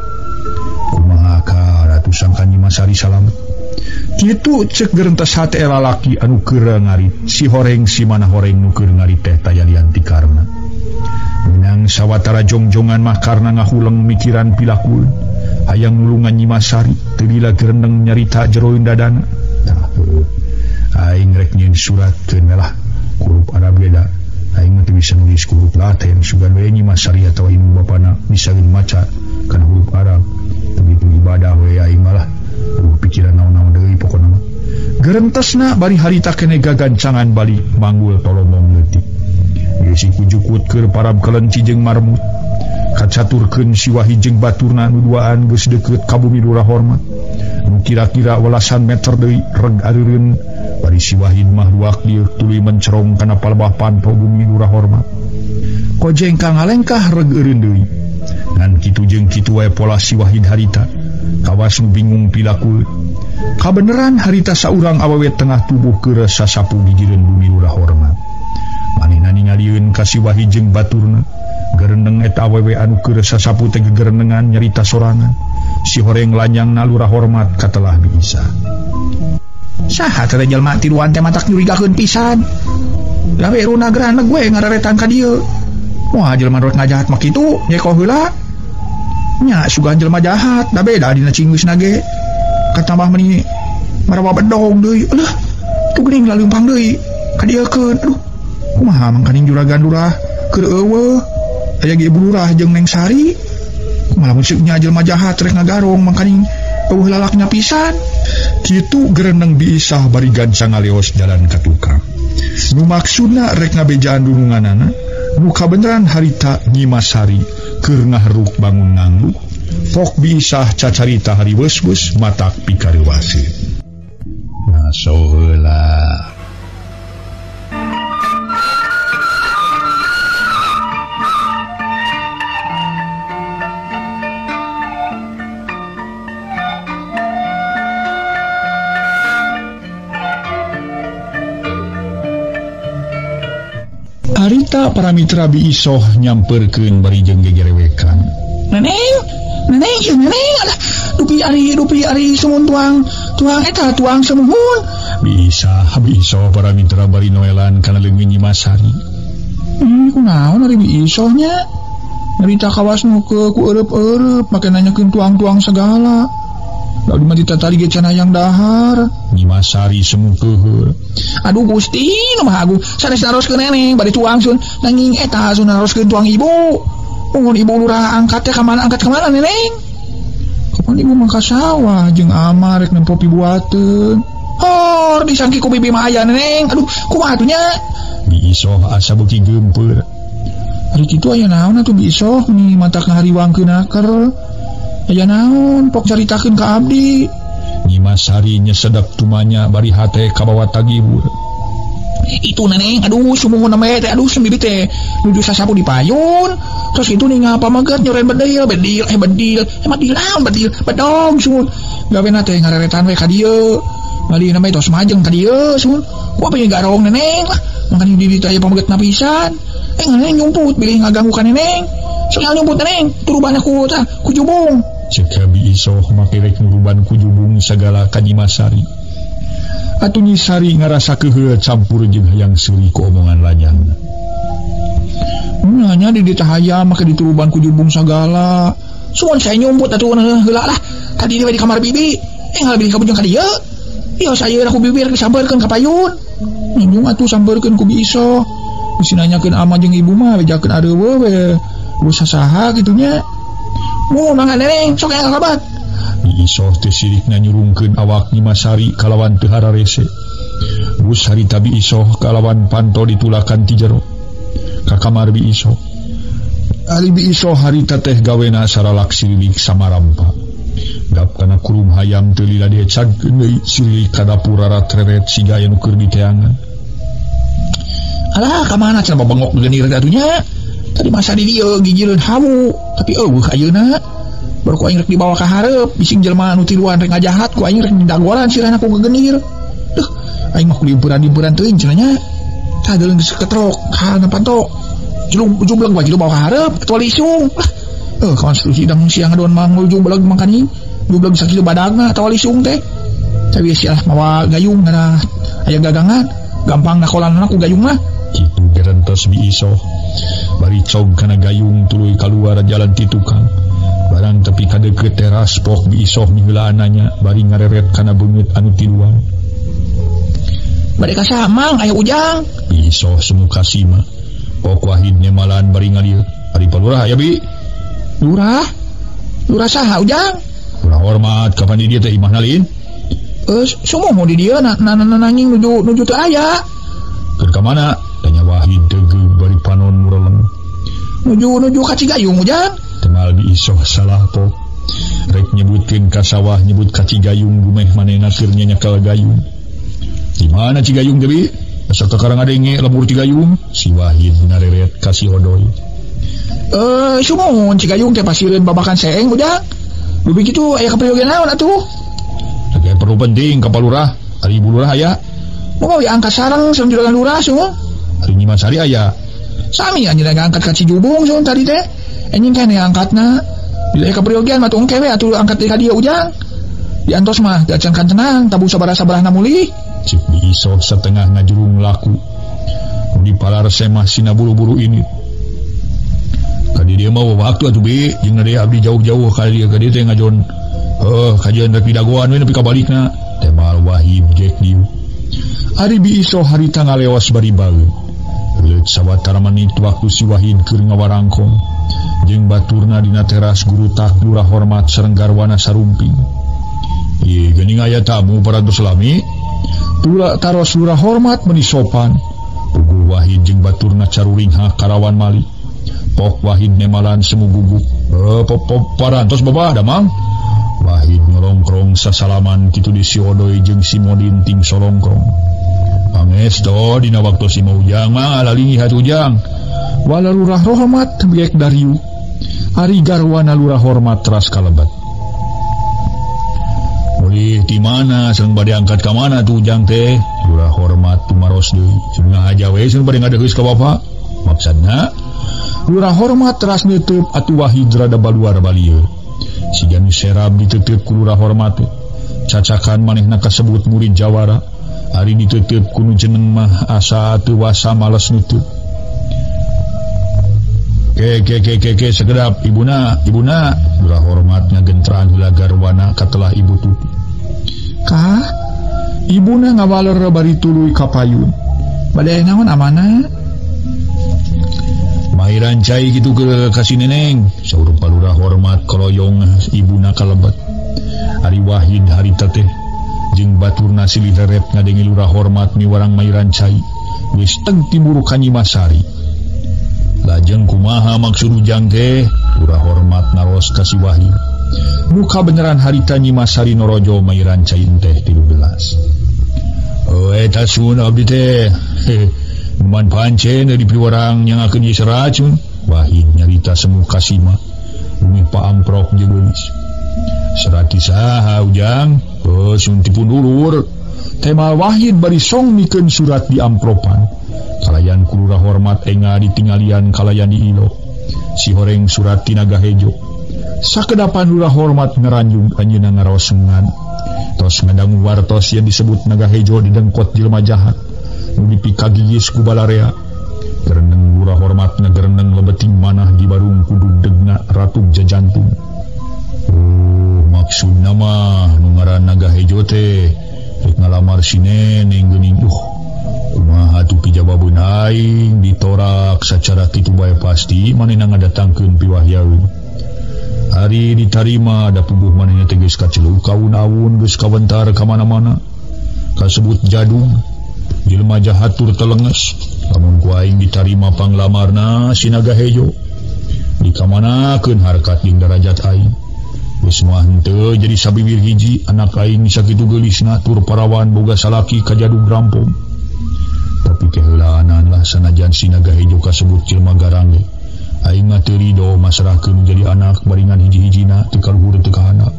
Kumaha ka ratu sangka Nyi Mas Sari salamet. Kitu cek gerentas hate lalaki anu keur ngarit si horeng si mana horeng nu keur ngarit teh tayalian ti karna. Menang sawatara jongjongan mah karna ngahuleng mikiran pilakueun. Hayang nulungan Nyi Mas Sari teu lila gerendeng nyarita jeroeun dadana. Tah aing rek nyieun surat keun lah huruf Arab ge da. Aing mah teu bisa nulis ku huruf Latin sugan we Nyi Mas Sari atawa indung bapana bisa maca kana huruf Arab. Teu ibadah we aing malah. Pikiran naon-naon deui pokona mah. Gerentesna bari harita kene gagancangan bali manggul tolomong leutik. Geus si kujukut keur parab kelenci jeung marmut. Kacaturkeun si Wahid jeung baturna nu duaan geus deukeut ka bumi lurah hormat. Nu kira-kira welasan meter deui reg areureun bari si Wahid mah ruak dieu tuluy mencerong kana palebah panto bumi lurah hormat. Kojeng ka ngalengkah reg eureun deui. Ngan kitu jeung kitu wae pola si Wahid harita. Kawas nu bingung pilaku. Kabeneran harita saurang awewe tengah tubuh keur sasapu gigireun bumi lurah hormat. Manehna ningalieun ka si Wahid jeung baturna. Gerendeng eta awewe anu keur sasapu teh gegerendengan nyarita sorangan. Si horeng lanyangna lurah hormat katelah bisa. Saha teh jelema tiluan teh matak nyurigakeun pisan. Gawe runa geraneg we ngararetan ka dieu. Wah jelema rek ngajahat mah kitu nyeko heula. Nya sugan jelema jahat da beda dina cingwisna ge. Katambah meuni marawa bedog deui. Alah, tu geuning laleumpang deui. Kadieukeun. Aduh, kumaha mangkaning juragan lurah keur eueuh. Aya ge ibu lurah jeung Neng Sari. Kumaha lamun nya jelema jahat rek ngagarong mangkaning eueuh lalaknya pisan. Kitu gereneng diisah bari gancang ngaleos jalan ka tukang. Nu maksudna rek ngabejaan dununganana, nu kabeneran harita Nyi Mas Sari keur ngaheruk bangun ngangluk. Pok biisah cacarita hari weus-weus matak pikareuwaseun. Ngaso heula. Harita para mitra biisoh nyamperkeun bari jeung gegerewekan. Neneng, neneng, ieu neneng, alah, dupi ari sumun tuang, tuang eta tuang semuhun. Bisa, biisoh para mitra bari noelan kana leungeun Nyi Mas Sari. Ih, kunaon ari biisohnya? Nyarita kawas nu ku eueup-eueup make nanyakeun tuang-tuang segala. Da di mah ditatali ge can hayang dahar. Nyi Mas Sari semu keuheul. Aduh Gusti, nu Maha Agung, sanes naroskeun neneng bari tuang sun, nanging eta sun naroskeun tuang ibu. Mun ibu lurah angkat teh ka mana angkat ka mana neneng? Kapan ibu mah ka sawah jeung ama rek nempo pibuateun. Hor disangki ku bibi mah aya neneng. Aduh, kumaha atuh nya? Bi Isoh asa beuki geumpeur. Ari kitu aya naon atuh Bi Isoh ni matak ngahariwangkeun aker. Aya naon pok caritakeun ka abdi. Nyimas Sari nyesedap tumanya bari hate kabawa tagibur. Itu neneng, aduh sumuhun nama teh, aduh sembibi teh nuju sasapu di payun. Terus itu nih ngapa maget nyoren bedil, bedil, eh bedil, eh bedil naon bedil, bedong sumuhun. Gawena teh ngareretan we ka dieu. Ngali nama tos majeng ka dieu sumuhun. Ku apa garong neneng lah, mangkana di ditu aya pamegetna pisan. Eh neneng nyumput bilih ngaganggu ka neneng. Sok nyumput neneng, turuban ku tah ku jubung. Cek Bi Isoh make rek nuruban ku jubung sagala ka Nyimas Sari. Atuh Nyi Sari ngarasa keheul campur jeung hayang seuri ku omongan lanyang. Nya di ditu hayam make dituruban ku jubung sagala. Sumun saya nyumput atuh heula lah. Tadi di kamar bibi, eh ngalebih ka bujang ka dieu. Ieu saya ku bibi rek disampeurkeun ka payun. Nyung atuh sampeurkeun ku Bi Isoh. Bisi nanyakeun ama jeung ibu mah bejakeun areuweuh we. Geus saha kitu nya. Mun mangga neneng sok aya kabat. Bi Isoh teh sirikna nyurungkeun awak Nyimas Sari kalawan teu hararese. Geus harita Bi Isoh kalawan panto ditulakan ti jero ka kamar Bi Isoh. Ari Bi Isoh harita teh gawena saralak sirilik samarampa. Gap kana kurum hayam teu lila diecagkeun deui sirilik ka dapur ratreret siga aya nu keur diteangan. Alah ka mana cenah babengok genir teh atuh nya. Tadi masa di dieu gigireun hawu, tapi eueuh ayeuna. Baru ku aing rek dibawa ka hareup, bising jelema anu tiluan rek ngajahat, ku aing rek dagoran sirahna ku gegenir. Duh, aing mah kulimpuran-limpuran teuing cenah nya. Tah deuleu geus ketrok, kana panto. Julung jubleg bae bawa ka hareup, ketua lisung. Lah, konstruksi dang siang ngadoan manggul jubleg mangkani. Jubleg sakitu badagna atawa lisung teh. Tapi siah mawa gayung ngarah aya gagangan, gampang nakolanna ku gayung mah. Kitu gerentos Bi Isoh. Bari cog kana gayung tuluy kaluar jalan ti tukang. Barang tepi ka deukeut teras pok Bi Isoh miheulaan nanya bari ngareret kana beungeut anu tiluan. Bade ka samang aya ujang. Bi Isoh semu kasima. Pok Wahid nemalan bari ngalieu. Ari palurah aya Bi. Lurah? Lurah saha ujang? Lurah hormat kapan di dieu teh imahna lin? Sumuhun di dieu na nanging nuju teu aya. Keur ka mana? Tanya Wahid tegeug bari panon mureleng. Nuju ka Cigayung ujang. Temal Bi Isoh salah pok. Rek nyebutkeun ka sawah nyebut ka Cigayung dumeh manehna keur nyekel gayung. Di mana Cigayung teh Bi? Asa ka karang adenge lembur Cigayung? Si Wahid ngareret ka si Odoy. Sumuhun Cigayung teh pasireun babakan seeng ujang. Dupi kitu aya kaperyogian naon atuh? Lagi perlu penting ka palurah, ari ibu lurah aya. Mau ya angkat sareng sareng juragan lurah sumuhun. Ari Nyimas Sari aya. Sami anjeunna ngangkat ka Cijubung sumuhun tadi teh. Anjing keneh angkatna. Bila aya kaperyogian mah tong kewe atuh angkat deui ka dieu ujang. Diantos mah diacan tenang tabu sabaraha-sabarahna mulih. Cik Bi Isoh setengah ngajurung laku. Di palar semah sina buru-buru ini. Kadi dia mah waktu atuh Bi, jeung deui abdi jauh-jauh ka dieu teh ngajon. Heuh, kajian rek didagoan we nepi ka balikna. Temal Wahid jek dieu. Ari Bi Isoh harita ngalewas bari baeud. Leut sawatara menit waktu si Wahid keur ngawarangkong. Jeung baturna dina teras gurutak lurah hormat sareng garwana sarumping. Ieu geuning aya tamu parantos lami. Tula taros lurah hormat meuni sopan. Puguh Wahid jeung baturna caruringha karawan mali. Pok Wahid nemalan semu guguk. Parantos babah damang. Wahid nyolongkrong sasalaman kitu di si Odoy jeung si Modin ting solongkrong. Pangesto dina waktu si Ujang mah lalingi hat Ujang. Wala lurah hormat biek dariu. Ari garwana lurah hormat teras kalebet. Mulih di mana sareng bade angkat ka mana tuh Ujang teh? Lurah hormat tumaros deui. Cenah aja we sareng bade ngadeheus ka bapa. Maksudna lurah hormat teras neuteub atuh Wahid rada baluar balieu. Siga nu serab diteuteup ku lurah hormat teh. Cacakan manehna kasebut murid jawara. Ari diteuteup ku nu jeneng mah asa teu wasa males nutup. Ke ke ke ke ke segedap ibuna ibuna lurah hormatnya gentraan heula garwana katelah ibu tuti. Kah ibuna ngawaler bari tuluy ka payun. Bade naon amana? Mahiran cai gitu ke kasih neneng saur palurah Lurah hormat koloyong ibuna kalebet. Ari Wahid harita teh jeung baturna silih rerep ngadenge lurah hormat miwarang mairan cai. Geus teng timuru ka Nyi Mas Sari. Lajeng kumaha maksud ujang teh? Lurah hormat naros ka si Wahid. Nu kabeneran harita Nyi Mas Sari norojo mairan cai teh 13. Oh eta sun abdi teh. Man pancen di piwarang nyangakeun ieu serat sun. Wahid nyarita semu kasima. Bumi paamprok jeung geulis. Serati saha ujang? Oh sun tipun dulur. Temal Wahid bari song mikeun surat di ampropan. Kalayan ku lurah hormat enga ditinggalian kalayan diilo. Si horeng surat ti Naga Hejo. Sakedapan lurah hormat ngaranjung anjeunna ngaraos ngan. Tos ngadangu wartos yang disebut Naga Hejo didengkot jelema jahat. Nu dipikagigis ku balarea. Gereneng lurah hormat ngagereneng lebeting manah di barung kudu degna ratug jajantung. Oh, maksudna mah nu ngaran Naga Hejo teh rek ngalamar si neneng geuning. Kumaha atuh pijababeun aing ditorak sacara kitu bae pasti manehna ngadatangkeun piwahyaeun. Ari ditarima da puguh manehna teh geus kaceluk kaun-awun geus kawentar ka mana-mana. Kasebut jadung jelema jahat tur telenges. Lamun ku aing ditarima panglamarna si Naga Hejo dikamanakeun harkat jeung darajat aing. Geus mah henteu jadi sabiwir hiji anak aing sakitu geulisna tur parawan boga salaki kajadug rampung. Tapi keheulaanan lah sanajan si Naga Hejo kasebut jelema garang ge. Aing mah teu rido masrahkeun jadi anak baringan hiji-hijina teu kaluhur teu kahandap.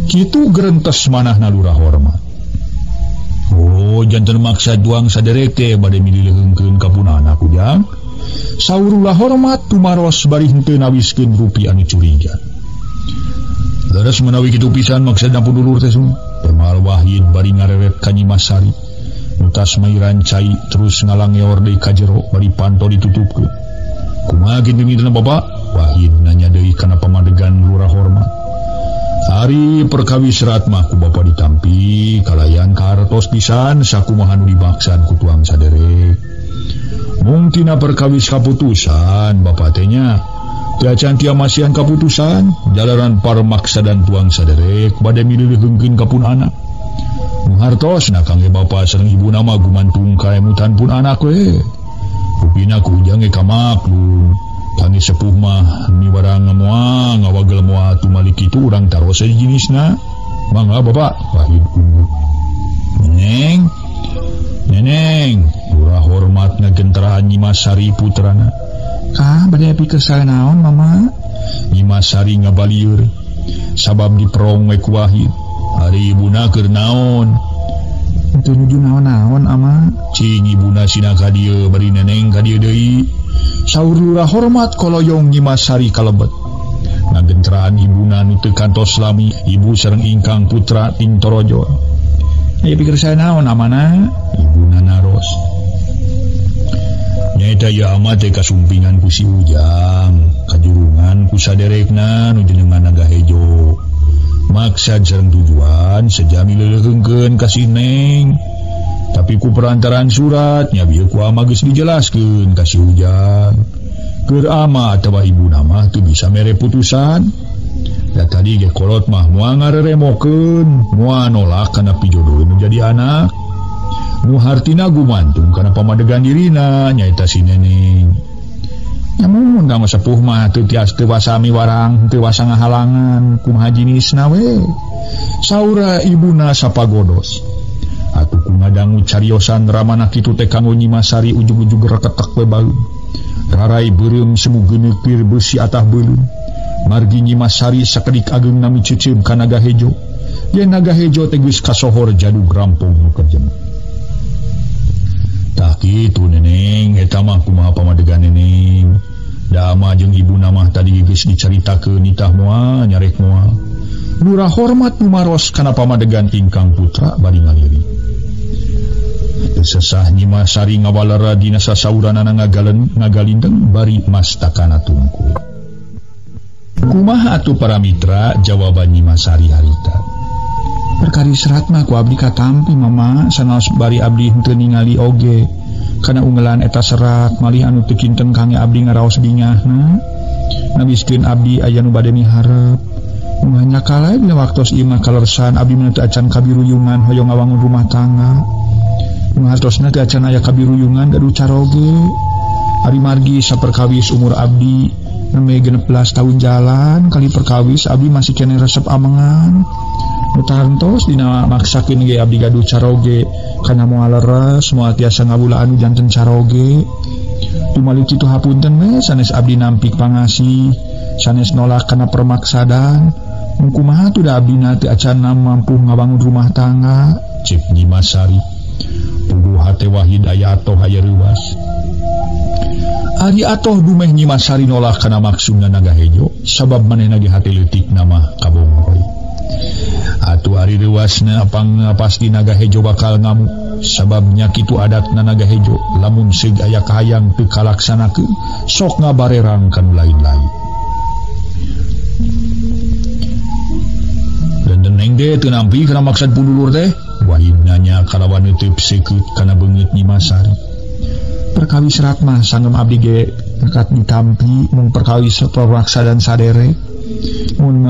Kitu gerentes manahna lurah hormat. Oh, janten maksa juang saderek teh bade milih-leheungkeun ka pun anak ujang. Saur lurah hormat tumaros bari henteu nawiskeun rupi anu curiga. Leres menawi kitu pisan maksudna pun dulur teh sun. Temal Wahid bari ngarewep ka Nyi Mas Sari. Nutas mairan cai terus ngalangeor deui ka jero bari panto ditutupkeun. Kumaha kitu mintana bapak? Wahid nanya deui kana pamadegan lurah hormat. Ari perkawis serat mah ku bapa ditampi kalayan kahartos pisan sakumaha nu dibaksan ku tuang saderek. Mung tina perkawis kaputusan bapa teh nya. Teu acan tia masihan kaputusan jalaran parmaksa dan tuang saderek bade milih-leheungkeun ka pun anak. Mung hartosna kangge bapa sareng ibuna mah gumantung kaemutan pun anak we. Rupina ku ujang ge kamaklum. Kangge sepuh mah miwarang moal ngawagel moal tumalik kitu urang taros jinisna. Mangga bapak. Wahid unggul. Neneng. Neneng, lurah hormat ngagenteraan Nyi Mas Sari putrana. Kah bade pikir naon mama? Nyi Mas Sari ngabalieur sabab diperong we ku Wahid. Ari ibuna keur naon? Teu nuju naon-naon ama. Cing ibuna sina ka dieu bari neneng ka dieu deui. Saur lurah hormat koloyong Nyi Mas Sari kalebet. Ngagenteraan ibuna nu teu kantos lami, ibu sareng ingkang putra ting torojo. Aya pikir saya naon amana? Ibuna naros. Nyaeta ieu ama teh kasumpingan ku si Ujang, kajurungan ku saderekna nu jenengan Naga Hejo. Maksad sareng tujuan sejami leuleheungkeun ka si Neng. Tapi ku perantaraan surat nya bieu ku ama geus dijelaskeun ka si Ujang. Keur ama atawa ibuna mah teu bisa mere putusan. Da tadi ge kolot mah moal ngareremokeun, moal nolak kana pijodoh nu jadi anak. Nu hartina gumantung kana pamadegan dirina nyaeta si Neneng. Nya mun ka sepuh mah teu tias teu wasami warang, teu wasa ngahalangan kumaha jinisna we. Saura ibuna sapagodos. Atuh ku ngadangu cariosan ramana kitu teh kanggo Nyi Mas Sari ujug-ujug reketek we baeun. Rarai beureum semu geuneukir beusi atah beuleum. Margi Nyi Mas Sari sakedik ageung nami ceuceum ka Naga Hejo. Yen Naga Hejo teh geus kasohor jadug rampung nu kerjem. Tah kitu Neneng, eta mah kumaha pamadegan Neneng. Da ama jeung ibuna mah tadi geus dicaritakeun nitah moal nyarek moal. Lurah hormat numaros kana pamadegan ingkang putra bari ngaliri. Teu sesah Nyi Mas Sari ngawalera dina sasauranana ngagalindeng bari mastakana tungku. Kumaha atuh para mitra jawaban Nyi Mas Sari harita. Perkari serat mah ku abdi katampi mama sanaos bari abdi henteu ningali oge. Kana ungelan eta serat malih anu teu kinten kangge abdi ngaraos bingahna. Nabiskeun abdi aya nu bade miharep. Nu hanya kala dina waktos ieu mah kalersan abdi mah teu acan kabiruyungan hoyong ngawangun rumah tangga. Nu hartosna teu acan aya kabiruyungan gaduh caroge. Ari margi saperkawis umur abdi nembe 16 tahun jalan kali perkawis abdi masih keneh resep amengan. Nu tahantos dina maksakeun ge abdi gaduh caroge kana moal leres moal tiasa ngawula anu janten caroge. Tumali kitu hapunten we sanes abdi nampik pangasih sanes nolak kana permaksadan. Mun kumaha tuh da abdina teu acan mampu ngabangun rumah tangga. Cek Nyi Mas Sari. Puguh hate Wahid aya atoh aya reuwas. Ari atoh dumeh Nyi Mas Sari nolak kana maksudna Naga Hejo sabab manehna ge hate leutik nama kabongroy. Atuh ari reuwasna pang pasti Naga Hejo bakal ngamuk sabab nya kitu adatna Naga Hejo lamun seug aya kahayang teu kalaksanakeun sok ngabarerang kanu lain-lain. Dan neng teh teu nampi kana maksud pundulur teh. Wahid nanya kalawan neuteub seukeut kana beungeut Nyi Mas Sari. Perkawis ratmah sanggem abdi ge nekat ditampi mung perkawis pemaksa dan saderek mun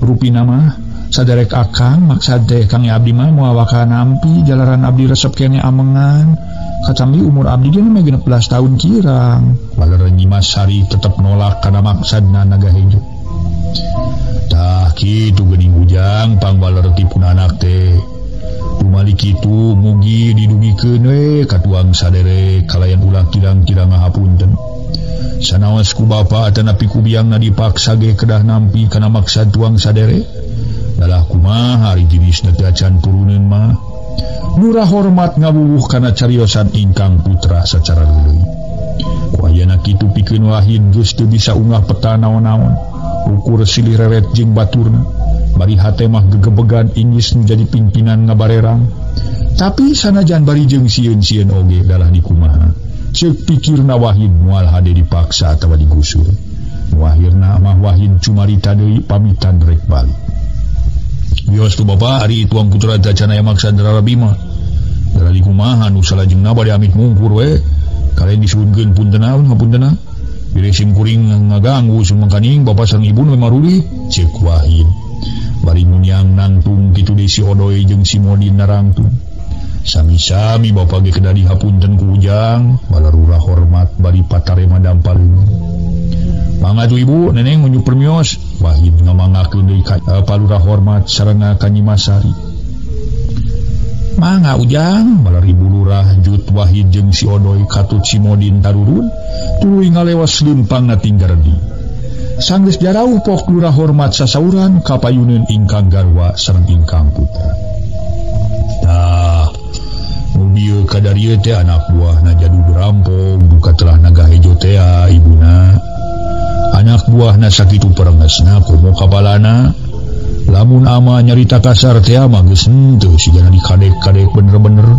rupina mah saderek akang maksad teh kang abdi mah moal bakal nampi jalaran abdi resep keneh amengan katambi umur abdi ge mah 16 tahun kirang. Balera Nyi Mas Sari tetep nolak kana maksadna Naga Hejo. Tah kitu geuning ujang pangbaler ti pun anak teh. Tumali kitu mugi didugikeun we ka tuang saderek kalayan ulah kirang-kirang ngahapunten. Sanaos ku bapa atanapi ku biangna dipaksa ge kedah nampi kana maksad tuang saderek. Dalah kumaha ari jenisna teu acan turuneun mah. Lurah hormat ngawuwuh kana cariosan ingkang putra sacara leuleui. Ku ayana kitu pikeun Wahid geus teu bisa ungah peta naon-naon. Ukur silih reret jeung baturna. Bari hate mah gegebegan inggis nu jadi pimpinan ngabarerang. Tapi sanajan bari jeung sieun-sieun oge dalah dikumaha. Ceuk pikirna Wahid moal hade dipaksa atawa digusur. Nu akhirna mah Wahid cumarita deui pamitan rek balik. Wios tu bapa ari tuang putra teh acan aya maksad Rara Bima. Dalah dikumaha nu salajengna bade amit mungkur we. Kalian disuhunkeun puntenna ngapuntenna. Bilih sim kuring ngaganggu sumangkaning bapa sareng ibu nu maruli ceuk Wahid. Bari ngunyang nangtung kitu deui si Odoy jeung si Modin narangtung. Sami-sami bapa ge kedah dihapunten ku ujang, balarurah hormat bari patarema dampaleungeun. Mangga tuh ibu, neneng unjuk permios. Wahid ngamangakeun deui ka palurah hormat sareng ka Nyi Mas Sari. Mangga ujang, balar ibu lurah jut Wahid jeung si Odoy katut si Modin tarurun, tuluy ngalewas leumpangna tinggardi. Sanggeus jarauh pok lurah hormat sasauran kapayuneun ingkang garwa sareng ingkang putra. Tah, nu bieu kadarieu teh anak buahna jadu rampok duka telah Naga Hejo teh ibuna. Anak buahna sakitu perengesna komo kapalana. Lamun ama nyarita kasar teh mah geus henteu sigana dikadek-kadek bener-bener.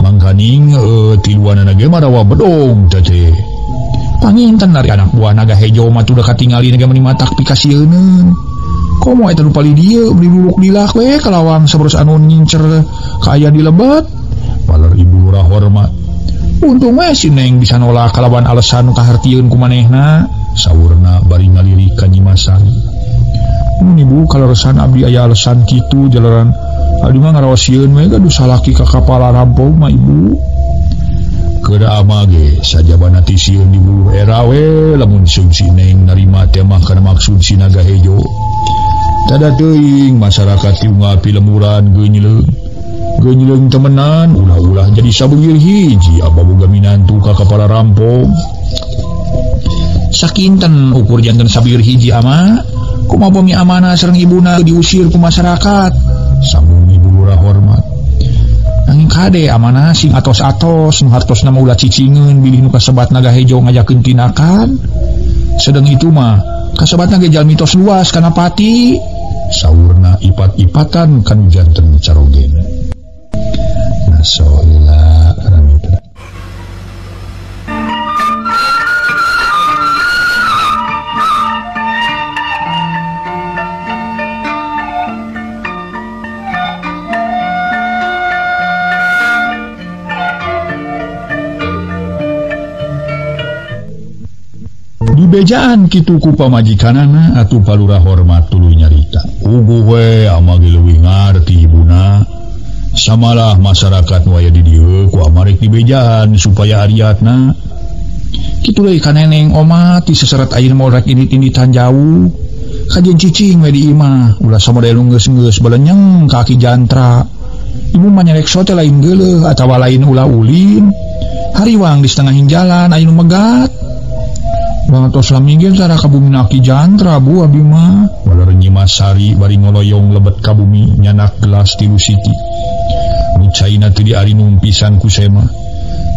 Mangkaning tiluanana ge marawa bedong teh teh. Panginten dari anak buah Naga Hejo mah tuh katingali naga meni matak pikasieuneun. Komo eta nu palih dieu beli luluk dilak we kalawang saberos anu ngincer ka aya di lebet. Baler ibu lurah hormat. Untung we si Neng bisa nolak kalawan alasan nu kahartieun ku manehna. Saurna bari ngalirik ka Nyi Mas Sari. Mun ibu kaleresan abdi aya alasan kitu jalaran abdi mah ngarawasieun we gaduh salaki ka kapala rampok mah ibu. Kedah ama ge sajabana ti sieun di buluh era we lamun seung si Neng narima teh mah kana maksud si Naga Hejo. Tada teuing masyarakat tiunggal pilemuran geunyileung. Geunyileung temenan ulah-ulah jadi sabeungir hiji apa boga minantu ka kapala rampok. Sakinten ukur janten sabir hiji ama kumaha bumi amanah sareng ibuna diusir ku masyarakat. Sambung ibu lurah hormat. Nanging kade amanah sing atos-atos nu hartosna mah ulah cicingeun bilih nu kasebat Naga Hejo ngajakeun tinakan. Sedeng itu mah kasebatna ge jalmi tos luas kana pati. Saurna ipat-ipatan kanu janten carogena. Nah sohila ramitra. Dibejaan kitu ku pamajikanana atuh Palurah Hormat tuluy nyarita. Uguh we ama ge leuwih ngarti ibuna. Samalah masyarakat nu aya di dieu ku amarek dibejaan supaya ariatna. Kitu deui ka neneng oma ti seseret ayeuna mah rek indit-inditan jauh. Kajeun cicing we di imah, ulah samodel nu geus-geus belenyeng ka Aki Jantra. Ibu mah nyarek sote lain geuleuh atawa lain ulah ulin. Hariwang di setengah jalan aya nu megat. Bang tos lami ge tara ka bumi Aki Jantra bu abi mah. Waler Nyi Mas Sari bari ngoloyong lebet ka bumi nyanak gelas tilu siki. Nu caina teu diarinum pisan ku sema.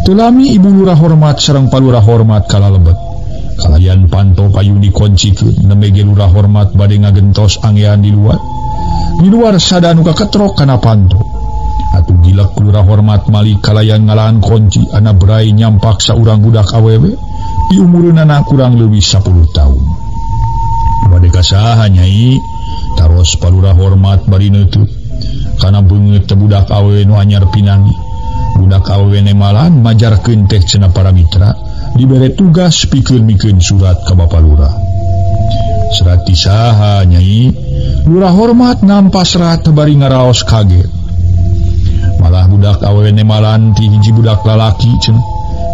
Teu lami Ibu Lurah Hormat sareng Palurah Hormat kala lebet. Kalayan panto payun dikoncikeun nembe ge Lurah Hormat bade ngagentos angean di luar. Di luar sada anu kaketrok kana panto. Atuh gilek Lurah Hormat malik kalayan ngalaan kunci ana berai nyampak saurang budak awewe di umureunana kurang leuwih 10 tahun. Bade ka saha nyai? Taros Palurah Hormat bari neuteut. Kana beungeut teh budak awewe nu anyar pinangi. Budak awewe nemalan majarkeun teh cenah para mitra dibere tugas pikeun mikeun surat ka Bapa Lurah. Serat ti saha nyai? Lurah Hormat nampa serat bari ngaraos kaget. Malah budak awewe nemalan ti hiji budak lalaki cenah.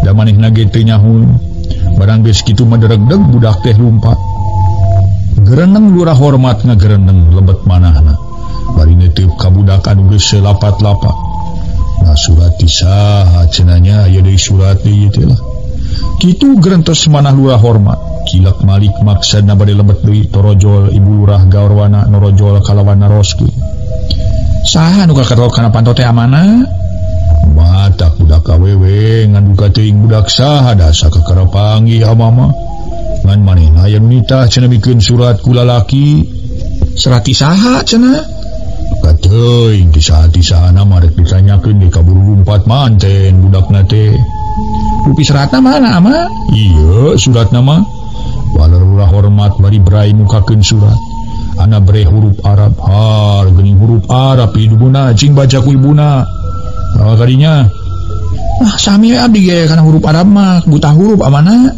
Da manehna ge teu nyahun. Barang geus kitu mah deregdeg budak teh lumpat. Gereneng Lurah Hormat ngagereneng lebet manahna. Bari neuteub ka budak anu geus lapat-lapat. Nah surat ti saha cenah nya aya deui surat deui teh lah. Kitu gerentes manah Lurah Hormat. Kilek malik maksana bade lebet deui torojol Ibu Lurah Gaurwana norojol kalawan naroskeun. Saha nu kaketrok kana panto teh amana? Matak budak awewe ngan duka teuing budak saha da sakakara panggih amama. Ngan manehna aya nu nitah cenah mikeun surat ku lalaki. Serat ti saha cenah? Kateuing ti saha ti sahana mah rek ditanyakeun di kaburu lumpat manten budakna teh. Rupi seratna mana ama? Iya suratna mah. Waler Lurah Hormat bari berai mukakeun surat. Ana bre huruf Arab, har geuning huruf Arab ibuna cing baca ku ibuna. Nah, kadinya. Ah sami we abdi ge kana huruf Arab mah buta huruf amana.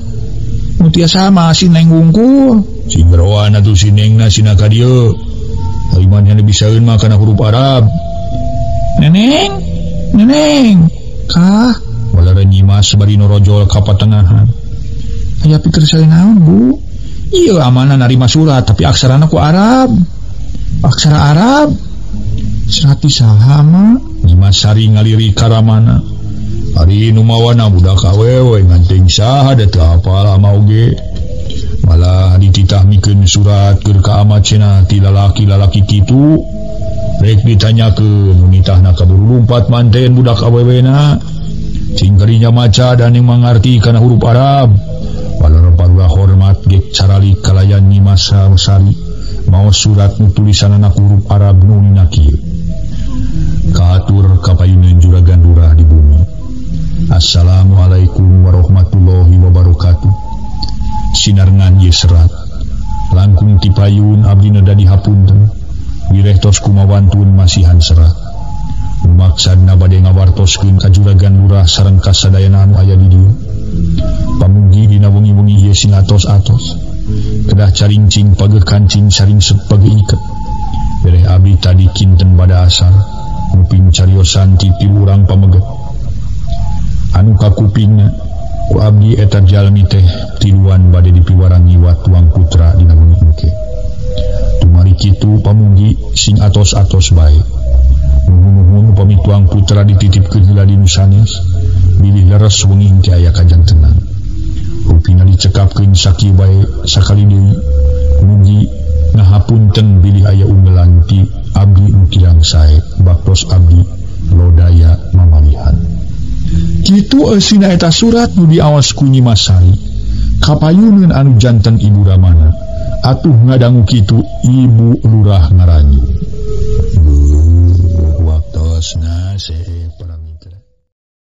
Nu tiasa mah si neng wungkul. Cing geroan atuh si nengna sina ka dieu. Ari manehna bisaeun mah kana huruf Arab. Neneng, neneng. Kah? Waler Nyi Mas bari norojol ka patengahan. Aya pikir saya naon, Bu? Iya amanah narima surat tapi aksarana ku Arab. Aksara Arab. Serat ti saha mah? Nyi Mas Sari ngaliri karamana. Ari nu mawana budak awewe ngan teuing saha da teu apal ama oge. Malah dititah mikeun surat keur ka ama cenah ti lalaki-lalaki kitu. Rek ditanyakeun nu nitahna kaburu lumpat manten budak awewena. Cing karinya maca dan yang mangarti kana huruf Arab. Waler Palurah Hormat gek carali kalayan Nyi Mas Sari maos surat nu tulisanana huruf Arab nu nina kieu. Kaatur kapayuneun juragan lurah di bumi. Assalamualaikum warahmatullahi wabarakatuh. Sinarengan ieu serat. Langkung ti payun abdi neda dihapunten. Wireh tos kumawantun masihan serat. Maksadna bade ngawartoskeun ka juragan lurah sareng kasadayana anu aya di dieu. Pamugi dina wengi-wengi ieu sing atos-atos. Kedah carincing pageuh kancing saringsep pageuh iket. Bereh abdi tadi kinten bada asar nguping cariosan ti tilu urang pameget. Anu kakupingna ku abdi eta jalmi teh tiluan bade dipiwarangi watuang putra dina wengi engke. Tumari kitu pamugi sing atos-atos bae. Nuhun-nuhun upami tuang putra dititipkeun heula di nu sanes, bilih leres wengi engke aya kajantenan. Rupina dicekapkeun sakieu bae sakali deui mugi ngahapunten bilih aya unggelan ti abdi nu kirang sae baktos abdi lodaya mamalihan. Kitu eusina eta surat nu diaos ku Nyi Mas Sari. Kapayuneun anu janten Ibu Ramana. Atuh ngadangu kitu Ibu Lurah ngaranyu. Waktosna.